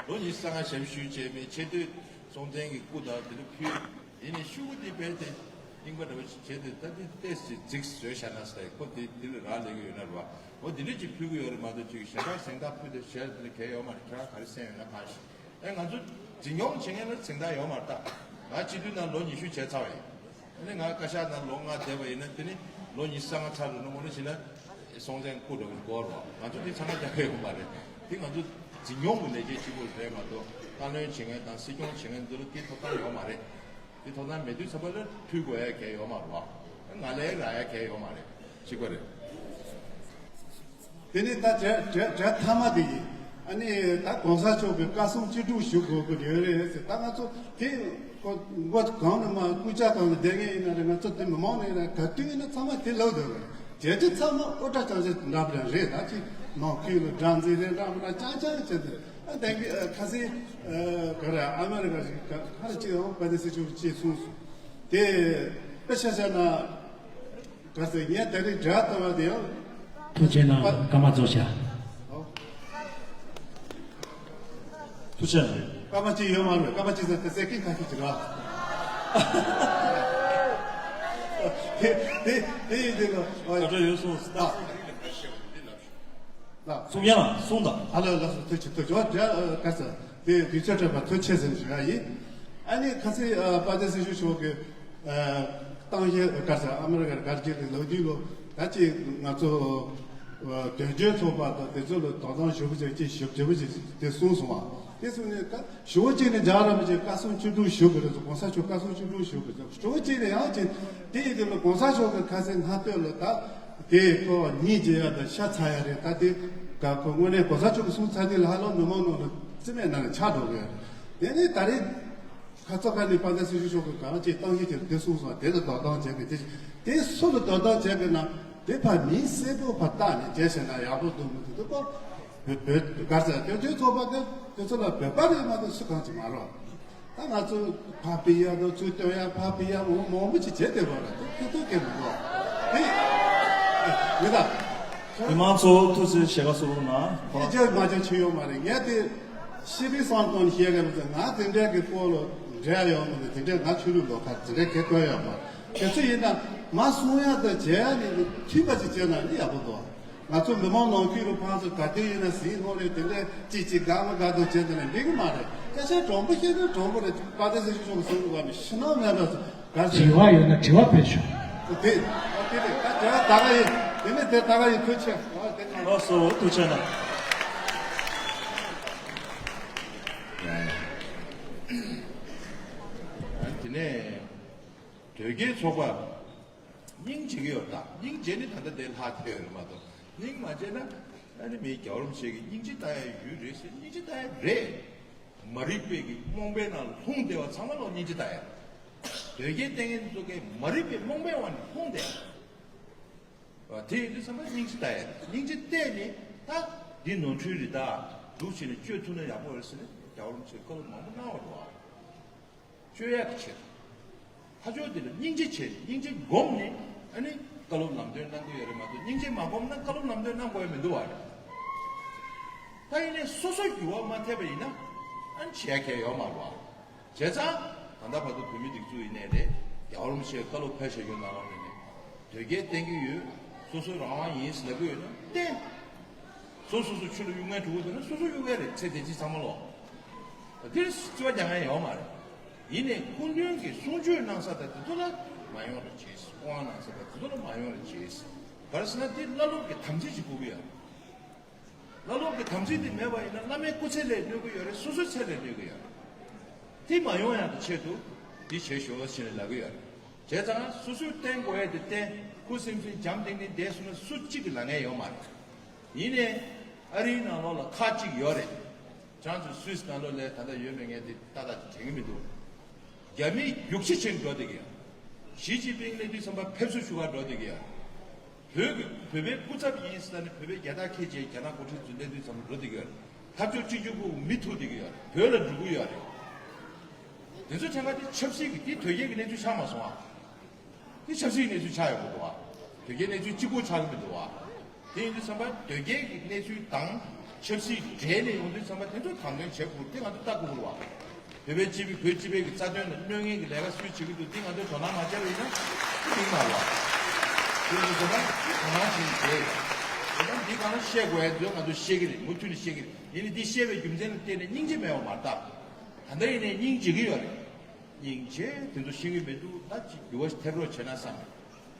ལོ་ཉི་ཤུ་རྩ་ལྔ་ཞབས་ཞུ་བྱས་པའི་ཆེས་མཐོའི་སྲོང་བཙན་གྱི་སྐུ་དང་དེ་ལ་ཕུལ། དེ་ནས་ཤུ་གུ་དེ་དཔེ་དེ་རྙིང་པ་འདྲ་བོ་ཞིག་བྱས་ཏེ་ད་དེ་ཏོག་ཙམ་རྫིག་བཟོས་བཞག་ན་ཟེར་ཁོ་དེ་དེ་ལ་རག་ལས་ཀྱི་ཡོད་ན་རེད་བ། འོ་དེ་འདྲ་ཅིག་ཕུལ་གྱི་ཡོད་རེད་མ་གཏོགས་ཅིག་གཞན་པ་གཟེངས་རྟགས་ཕུལ་ཏེ་བྱས་དེ་ལ་གལ་ཡོད་མ་རེད། ཁྱེད་རང་ག་རེ་གསན་ཡོད་ན་གང་ཞིག་ཨེ་ང་ཚོ་འཛིན་སྐྱོང་བྱེད་མཁན་ལ་གཟེངས་རྟགས་ཡོད་མ་རེད་ད། ང་སྤྱི་འཐུས་ནང་ལོ་ཉི་ཤུ་བྱས་ཚར་བ་ཡིན། ཨ་ནི་ང་བཀའ་ཤག་ནང་ལོ་ལྔ་བསྡད་པ་ཡིན་ན་དེ་ནི་ལོ་ཉི་ཤུ་རྩ་ལྔ་ཚར་འགྲོ་ན་འོ་ན་བྱས་ན་སྲོང་བཙན་སྐུ་འདྲ་བོ་འགོར་བ། ང་ཚོ་དེ་ཚང་མ་རྒྱག་གི་ཡོད་མ་རེད། དེ་ང་ཚོ་འཛིན་སྐྱོང་གི་ལས་བྱེད་གཅིག་པུ་རེད་མ་གཏོགས་བཀའ་བློན་བྱེད་མཁན་དང་སྲིད་སྐྱོང་བྱེད་མཁན་འདི་ལ་དེ་ཐོབ་ཐང་ཡོད་མ་རེད། དེ་ཐོབ་ཐང་མེད་དུས་ཙམ་པ་ལ་ཕུལ་དགོས་ཡ་གལ་ཡོད་མ་རེད་བ། ང་ལས་རག་ཡ་གལ་ཡོད་མ་རེད། གཅིག་པ་རེད། དེ་ནས་ད་གྲས་གྲས་གྲས་མཐའ་མ་དེ་ཡིན། ཨ་ནི་ད་གོང་ས་མཆོག་གི་བཀའ་གསུང་ཅི་སྒྲུབ་ཞུ་དགོས་ཀྱི་ཡོད་རེད་ཟེར། ད་ང་ཚོ་དེ་མགོ་གང་ནས་མ་སྐུ་ཕྱྭ་གང་ལ་བསྡད་མཁན་ཡིན་ན་རེད། ང་ཚོ་དེ་མི་མང་ནས་རེད། ག་དུས་ཡིན་ན་ཚང་མ་དེ་ལབ་འདུག་རེད། བྱས་རྗེས་ཚང་མ་ཨོ་ཏྲ་ཅང་ཅེ་འདྲ་པོ་རེད། ད་ཅི་ནང་ཁུལ་ལ་སྒྲ་འཛིན་རེད་འདྲ་པོ་འདྲ་ཅང་ཅང་བྱས་ཏེ་ཨ་དེང་གི་ཁ་སང་ག་རེ་ཨ་མེ་རི་ཀ་ཞིག་ག་ཧ་ར་ཅི་ཡང་པ་དེ་སྲིད་སྐྱོང་ཅེས་གསུངས་སོང་། དེ་དཔེ་ཆ་བཞག་ན། ག་ཚོད་ངས་དེ་རིང་འབྲེལ་བ་བཏང་བ་དེ་ཡང་། ཐུགས་རྗེ་གནང་། པ། སྐར་མ་རྫོགས་ཤག་ཨོ། ཐུགས་རྗེ་གནང་། སྐར་མ་གཅིག་ཡོད་མ་རེད། སྐར་མ་གཅིག་ཟེར་ཏེ་སེ་ཀེན་ཁ་ཤས་ཅིག་རེད། དེ་དེ་དེ་ཡིན་དེ་ལ་ཨོ། སྐར་གྲངས་ཡོད་སོང་། ད། ལགས། གསུང་ཡང་གསུང་དང་། ཨ་ལ་ལགས་སོ། ཐུགས་རྗེ་ཐུགས་རྗེ། འོ་དེ་ག་ས་དེ་དུས་ཚོད་སྤྲད་པ་ཐུགས་རྗེ་ཆེ་ཟེར་ཞུ་ཡ་ཡིན། ཨ་ནི་ཁ་སང་པ་ཏི་སྲིད་སྐྱོང་མཆོག་གིས་གཏམ་བཤད་ག་ས་ཨ་མི་རི་ཀར་ག་རྒྱ་གི་ལོ་རྒྱུས་ལོ་ད་ཅིག་ང་ཚོ་དོན་གཅོད་ཚོགས་པ་དང་དེ་ཚོ་ལ་དོ་དམ་ཞུ་བ་ཅིག་ཅིག་ཞུ་བྱེད་པ་ཅིག་དེ་གསུངས་སོང་བ། དེ་གསུངས་ནས་ད། ཞུ་བ་གཅིག་ནི་རྒྱལ་བ་རིན་པོ་ཆེ་བཀའ་གསུང་ཅི་སྒྲུབ་ཞུ་དགོས་རེད། གོང་ས་མཆོག་བཀའ་གསུང་ཅི་སྒྲུབ་ཞུ་དགོས་རེད། ཞུ་བ་གཅིག་ནི་ཡང་ཅིག་དེ་ཡིན་དུས་ལ་གོང་ས་མཆོག་གི་ཁ་སང་སྔ་ལྟོས་ལ་ད་དེ་ཁོ་ཉིད་བརྗེད་ཡ་དང་ཤ་ཚ་ཡ་རེད། ད་དེ་ག་ཁོ་དངོས་གནས་གོང་ས་མཆོག་གི་གསུང་ཚར་དུས་ལ་ཧ་ལམ་མི་མང་ནང་ལ་རྩིས་མེད་ནང་ལ་ཆགས་འགྲོ་གི་ཡོད་རེད། དེ་ནས་ད་རེས་ཁ་ཚ་ཁ་ནས་དཔལ་ལྡན་སྲིད་སྐྱོང་མཆོག་གི་གང་ཅིག་གཏམ་བཤད་ཀྱི་དེ་གསུངས་སོང་། དེ་ལ་དོ་དམ་བྱེད་དགོས། དེ་དེ་སུ་ལ་དོ་དམ་བྱེད་དགོས་ན། དེ་ཕར་མིང་གསལ་པོ་ཕར་བཏགས་ནས་བྱས་ཤེ་ན་ཡག་པོ་འདུག་མི་འདུག་ཏུ་ཀོ། བོད་བོད་གར་ས་དོན་གཅོད་ཚོགས་པ་དེ་དེ་ཚོ་ལ་བོད་པ་རེད་མ་གཏོགས་སུ་གང་ཅི་མ་རོགས། ད་ང་ཚོ་ཕ་པི་ཡ་དང་ཚུལ་སྟོན་ཡ་ཕ་པི་ཡ་མང་མང་པོ་ཅིག་བྱས་བསྡད་པ་རེད། དེ་ཁྱོད་ཚོ་སྐད་མི་འདུག་དེ་མི་ད། མི་མང་ཚོ་ཐུགས་རྗེ་ཆེ་ཞལ་ཁ་གསོ་རོགས་གནང་། ཁྱེད་ཅག་མ་ཅག་ཆི་ཡོད་མ་རེད། ངས་དེ་ཤི་བི་སང་ཏོན་བཤད་ག་རེད་ཟེར། ང་དེ་འདྲའི་གི་སྐོར་ལ་འབྲེལ་ཡོང་མི་འདུག་དེ་འདྲའི་ང་ཆོས་ལུགས་ལོག་ཁ་དེ་འདྲའི་གེ་བཀོད་ཡོད་མ་རེད། དེ་ཚོ་ཡིན་ན་ང་གསུང་ཡ་དང་བྱེད་ཡ་ནི་མཐུན་པ་ཅིག་བྱས་ན་ནི་ཡག་པོ་འདུག་ང་ཚོ་མི་མང་ནང་ཁུལ་རུ་ཕངས་ཚོ་ག་དུས་ཡིན་ན་ཟིན་ནོ་རེད། དེ་འདྲའི་ཅིག་ཅིག་དགའ་མ་དགའ་དང་བྱས་ན་འགྲིག་གི་མ་རེད། སྐད་ཆ་དྲང་པོ་བཤད་ན་དྲང་པོ་རེད། དཔལ་ལྡན་སྲིད་སྐྱོང་གི་གསུང་གི་བ་མི་ཕྱི་ནང་མེད་པ་ཚོ་ག་ཟེར། དྲི་བ་ཡོད་ན་དྲི་བ་ཕུལ་ཆོག་དེ་ཨ་དེ་རེད། ད་དེ་ད་ག་ཡིན། དེ་ནས་དེ་ད་ག་ཡིན། ཐུགས་རྗེ་ཆེ། ཨ་དེ་ག་ལགས་སོ། ཐུགས་རྗེ་གནང་། དེ་ནས་དོལ་རྒྱལ་ཚོགས་པ། སྙིང་རྗེ་གི་ཡོད་ད། སྙིང་རྗེ་ནི་ད་ལྟ་དེ་ལྷག་དེ་ཡོད་རེད་མ་གཏོགས། སྙིང་མ་རྗེ་ན་ཨ་ནི་མི་རྒྱལ་བ་རིན་པོ་ཆེ་གི་སྙིང་རྗེ་ལྟ་ཡ་ཡུལ་རེད་ཟེར། སྙིང་རྗེ་ལྟ་ཡ་རེད། མ་རིག་པའི་གི་རྨོངས་པའི་ནང་ལྷུང་བསྡད་པ་ཚང་མ་ལོ་སྙིང་རྗེ་ལྟ་ཡ་རེད། དོལ་རྒྱལ་བསྟེན་མཁན་ཚོ་གི་མ་རིག་པའི་རྨོངས་པའི་འོག་ནས་ལྷུང་བསྡད་ཡ་རེད། དེ་ཡིན་དུས་ཚང་མ་སྙིང་རྗེ་ལྟ་ཡ་རེད། སྙིང་རྗེ་བལྟས་ནས་ད་འདི་ནོར་འཁྲུལ་རེད། ད་འདུག་བྱས་ནས་བཅོས་ཐུབ་ན་ཡག་པོ་རེད་ཟེར་ནས་རྒྱལ་བ་རིན་པོ་ཆེ་བཀའ་སློབ་མང་པོ་གནང་བ་རེད་བ། བཅོས་ཡག་གི་ཆེད་དུ། ལྷ་ཆོས་འདི་ལ་སྙིང་རྗེ་བྱས་ནས་སྙིང་རྗེ་སྒོམ་ནས་ཨ་ནི་བཀའ་སློབ་ལམ་སྟོན་གནང་གི་ཡོད་རེད་མ་གཏོགས། སྙིང་རྗེ་མ་སྒོམ་ན་བཀའ་སློབ་ལམ་སྟོན་གནང་དགོས་ཡ་མི་འདུག་བ་རེད། ད་ཡིན་ནའི་སོ་སོ་འགྱུར་བ་མ་ཐེབས་པ་ཡིན་ན་ཨ་ནི་བྱས་མཁན་ཡོད་མ་རེད་བ། བྱས་ཙང་ད་ལྟ་བར་དུ་བོད་མི་སྒྲིག་འཛུགས་ཡིན་ནའི་རེད། རྒྱལ་བ་རིན་པོ་ཆེས་བཀའ་སློབ་ཕེབས་བཞག་རྒྱུ་ནང་ལོགས་ནས་ནི་དོལ་རྒྱལ་བསྟེན་གྱི་ཡོད། སོ་སོ་རང་དབང་ཡིན་ཟེར་ལབ་ཀྱི་ཡོད་ན་བསྟེན། སོ་སོ་སོ་ཆོས་ལ་གཡུག་ངན་འགྲོ་གི་འདུག་ན་སོ་སོ་གཡུག་མཁན་རེད། ཚེ་འདི་ཕྱི་ཚང་མ་ལོག་འདིར་རྩི་བ་རྒྱག་མཁན་ཡོད་མ་རེད། ཡིན་ནའི་སྐུ་མདུན་གྱིས་གསུང་ཆོས་གནང་ས་དང་དེ་ཚོ་ལ་མ་ཡོང་རེ་བྱེད། དབང་གནང་ས་དང་དེ་ཚོ་ལ་མ་ཡོང་རེ་བྱེད། ག་རེ་ཟེར་ན་དེ་བླ་སློབ་ཀྱི་དམ་ཚིག་ཅིག་དགོས་ཀྱི་ཡོད། བླ་སློབ་ཀྱི་དམ་ཚིག་དེ་མེད་པ་ཡིན་ན་བླ་མའི་སྐུ་ཚེ་ལ་གནོད་ཀྱི་ཡོད་རེད། སོ་སོའི་ཚེ་ལ་གནོད་ཀྱི་ཡོད་རེད། དེ་མ་ཡོང་ཡག་གི་ཆེད་དུ་འདི་བྱེད་ཤོག་ཟེར་ནས་ལབ་ཀྱི་ཡོད་རེད། བྱས་ཙང་སོ་སོས་བསྟེན་དགོས་ཡག་དེ་བསྟེན། ཁུ་སིམ་སིམ་འཇམ་ཐིང་ཐིང་བསྡད་སོང་ན་སུ་གཅིག་གིས་ལབ་མཁན་ཡོད་མ་རེད། ཡིན་ནའི་ཨ་རིའི་ནང་ལོགས་ལ་ཁག་ཅིག་ཡོད་རེད། ཁྱེད་རང་ཚོ་སུད་སི་ནང་ལོགས་ལ་ད་ལྟ་ཡོད་མེད་ངས་དེ་ཏག་ཏག་ཅིག་དྲན་གྱི་མི་འདུག་རྒྱ་མི་རྒྱུག་ཁྱི་ཆེན་འགྲོ་བསྡད་ཀྱི་ཡོད། ཞི་ཅིན་ཕིང་སླེབས་དུས་ཙམ་པ་ཕེབས་བསུ་ཞུ་གར་འགྲོ་བསྡད་ཀྱི་ཡོད། བོད་ཀྱི་བོད་པའི་སྐུ་ཚབ་ཡིན་ཟེར་ནས་བོད་པའི་རྒྱལ་དར་འཁྱེར་བྱས་རྒྱ་ནག་འགོ་ཁྲིད་ཚོ་སླེབས་དུས་ཙམ་པ་འགྲོ་བསྡད་ཀྱི་ཡོད་རེད། འཐབ་ཕྱོགས་གཅིག་གྱུར་ཁུལ་མི་ཐུག་བསྡད་ཀྱི་ཡོད་རེད། བོད་ལ་འགྲོ་གི་ཡོད་རེད། དེ་ཚོ་ཐད་ཀར་དེ་ཆབ་སྲིད་ཀྱི་དེ་དོལ་རྒྱལ་གྱི་གནས་ཚུལ་ཆགས་མ་སོང་ཨ། དེ་ཆབ་སྲིད་གནས་ཚུལ་ཆགས་ཡོང་གི་འདུག་བ། དོལ་རྒྱལ་གནས་ཚུལ་གཅིག་པོ་ཆགས་ཀྱི་མི་འདུག་བ། དེ་ཡིན་དུས་ཙམ་པ་དོལ་རྒྱལ་གྱི་གནས་ཚུལ་དང་ཆབ་སྲིད་འབྲེལ་ནས་ཡོང་དུས་ཙམ་པ་དེ་ཚོ་དང་དོད་བྱེད་དགོས་དེ་ང་ཚོ་ལྟ་དགོས་རེད་བ། བོད་པའི་སྤྱི་པའི་བོད་སྤྱི་པའི་གི་རྩ་དོན་ལ་གནོད་མཁན་གྱི་ལས་ཀ་སུས་བྱེད་ཀྱི་འདུག་འདི་ང་ཚོས་དོ་སྣང་མ་བྱས་པ་ཡིན་ན་ཅི་ཡིན་མ་རེད་བ། དེ་ཡིན་དུས་ཙམ་པ་དོ་སྣང་བྱེད་ཀྱི་རེད། དེ་ལྟར་འདི་གང་ལ་བཤད་དགོས་ཡ་འདི་ང་ཚོས་ཤེས་ཀྱི་རེད། མུ་མཐུད་ནས་ཤེས་ཀྱི་རེད། ཡིན་ནའི་འདི་བཤད་པའི་རྒྱུ་མཚན་ལ་བརྟེན་ནས་སྙིང་རྗེ་མེད་པ་མ་རེད་ད། ད་ལྟ་ཡིན་ནའི་སྙིང་རྗེ་གི་ཡོད་རེད། སྙིང་རྗེ་དེ་ཚོ་ཤེས་ཀྱི་མི་འདུག་ད་ཅིག་འགྱུར་བ་ཐེབས་རོགས་བྱས་ན་བསམ་རེད།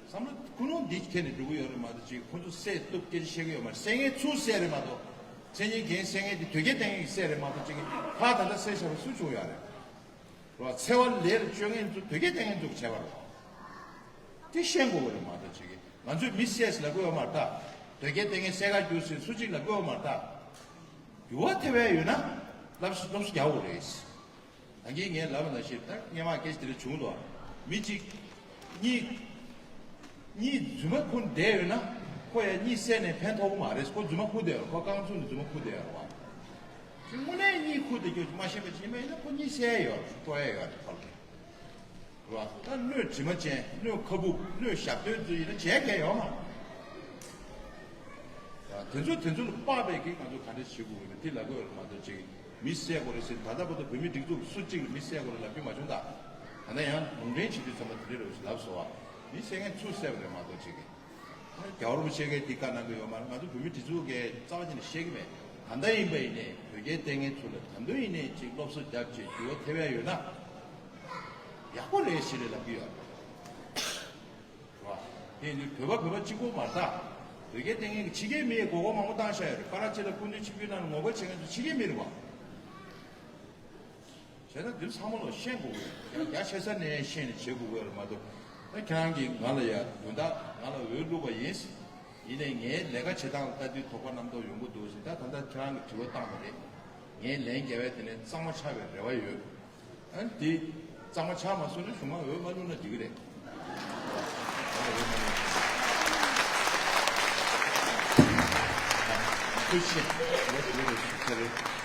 བསམ་བློ་ཀུན་སློང་འདི་ཁྱེར་ནས་འགྲོ་གི་ཡོད་རེད་མ་གཏོགས་ཅིག་ཁོ་ཚོ་བསད་གཏུབ་སྐད་ཆ་བཤད་ཀྱི་ཡོད་མ་རེད། བསད་མཁན་ཚུར་བསད་རེད་མ་གཏོགས་མཚན་སྙན་འགན་བསད་མཁན་དེ་དོལ་རྒྱལ་བསྟེན་མཁན་གྱིས་བསད་རེད་མ་གཏོགས་ཅིག་ཕར་ད་ལྟ་བསད་བཞག་པ་སུ་བྱུང་ཡོད་རེད། རོ་འཚེ་བ་ལས་ལ་སྤྱོད་མཁན་ཚོ་དོལ་རྒྱལ་བསྟེན་མཁན་ཚོ་གིས་བྱས་པ་རེད། དེ་ཤེས་དགོས་པ་རེད་མ་གཏོགས་ཅིག་ང་ཚོས་མི་བསད་ཟེར་ལབ་ཀྱི་ཡོད་མ་རེད་ད། དོལ་རྒྱལ་བསྟེན་མཁན་བསད་ག་རྒྱུགས་ཟེར་སུ་གཅིག་ལབ་ཀྱི་ཡོད་མ་རེད་ད། འགྱུར་བ་ཐེབས་ཡ་ཡོད་ན་སློབ་གསོ་སློབ་གསོ་རྒྱག་དགོས་རེད། ད་གིན་ངས་ལབ་པ་ནང་བཞིན་ད་སྔོན་མ་སྐད་ཆ་དེ་འདྲ་བྱུང་འདུག་མི་གཅིག་གཉིད་གཉིད་རྫུན་མ་ཁུག་བསྡད་ཡོད་ན་ཁོ་ཡ་གཉིད་སད་ནས་ཕན་ཐོགས་ཀྱི་མ་རེད། ཁོ་རྫུན་མ་ཁུག་བསྡད་ཡོད་རེད། ཁོ་རྐང་བཙུགས་ནས་རྫུན་མ་ཁུག་བསྡད་ཡོད་རེད་བ། དངོས་གནས་གཉིད་ཁུག་བསྡད་རྒྱུ་མ་ཤེས་པ་ཅིག་ཡིན་པ་ཡིན་ན་ཁོ་གཉིད་སད་ཡོད་རེད། སྤྲོ་ཡ་ཡོད་རེད་ཁོ་ལ། རེད་བ། ད་སྣོད་དྲི་མ་ཅན་སྣོད་ཁ་སྦུབ་སྣོད་ཞབས་བརྟན་ཚོ་ཡིན་ན་བྱས་མཁན་ཡོད་མ་རེད། དེ་ཚོ་དེ་ཚོ་ལ་དཔག་པའི་གི་ང་ཚོ་ག་འདྲ་བྱེད་དགོས་ཀྱི་རེད་དེ་ལབ་དགོས་རེད་མ་གཏོགས་ཅིག་མི་བསད་དགོས་རེད་ཟེར་ད་ལྟ་བར་དུ་བོད་མི་སྒྲིག་འཛུགས་སུ་གཅིག་ལ་མི་བསད་དགོས་རེད་ལབ་རྒྱུ་མ་བྱུང་ད། ད་ལྟ་ཡང་ལུང་འདྲེན་བྱེད་དུས་ཙམ་པ་དེ་འདྲ་རེད་ཟེར་ལབ་སོང་བ། མི་བསད་མཁན་ཚུར་བསད་པ་རེད་མ་གཏོགས་ཅིག་རྒྱལ་བ་རིན་པོ་ཆེ་གིས་འདི་བཀའ་གནང་གི་ཡོད་མ་རེད། ང་ཚོ་བོད་མི་སྒྲིག་འཛུགས་ཀྱིས་རྩ་བ་ཉིད་ནས་ཤེས་ཀྱི་མེད། ད་ལྟ་ཡིན་པ་ཡིན་ནའི་བོད་རྒྱའི་ལྟས་ངན་ཚོ་ལ་ད་དུང་ཡིན་ནའི་ཅིག་སློབ་གསོ་རྒྱབ་བྱས་འགྱུར་བ་ཐེབས་ཡ་ཡོད་ན་ཡག་པོ་རེད་ཞེས་ལབ་ཀྱི་ཡོད་རེད་བ། དེ་ཡིན་དུས་བོད་པ་བོད་པ་གཅིག་པོ་མ་རེད་ད། བོད་རྒྱའི་ལྟས་ངན་གྱིས་ཕྱི་རྒྱལ་མི་ཡི་མགོ་སྐོར་མང་པོ་བཏང་བཞག་ཡོད་རེད། ཀ་ར་ཅི་ལ་སྐུ་མདུན་ཆིབས་བསྒྱུར་གནང་ནས་ངོ་རྒོལ་བྱེད་མཁན་ཚོ་ཕྱི་རྒྱལ་མི་རེད་བ། བྱས་ན་འདི་ཚང་མ་ལ་ཤེས་དགོས་ཀྱི་ཡོད། རྒྱ་ཆེ་ས་ནས་ཤེས་ནས་བྱེད་དགོས་ཀྱི་ཡོད་རེད་མ་གཏོགས། ད་ཁྱེད་རང་གིས་ང་ལ་ཡ་དོན་དག་ང་ལ་འོས་བླུགས་པ་ཡིན། ཡིན་ནའི་ངའི་ལས་ཀ་བྱེད་སྟངས་ལ་ལྟ་དུས་དོགས་པ་རྣམ་རྟོག་ཡོང་གི་འདུག་ཟེར། ད་ད་ལྟ་ཁྱེད་རང་གིས་དྲི་བ་བཏང་བ་རེད། ངས་ལན་རྒྱབ་ཡ་དེ་ནས་གཙང་མ་ཆགས་པའི་རེ་བ་ཡོད། ཨ་ནི་དེ་གཙང་མ་ཆགས་མ་སོང་ན་གཞུག་མ་འོས་མ་བླུགས་ན་འགྲིག་གི་རེད། ཐུགས་རྗེ་ཆེ། ད་དེ་རེད།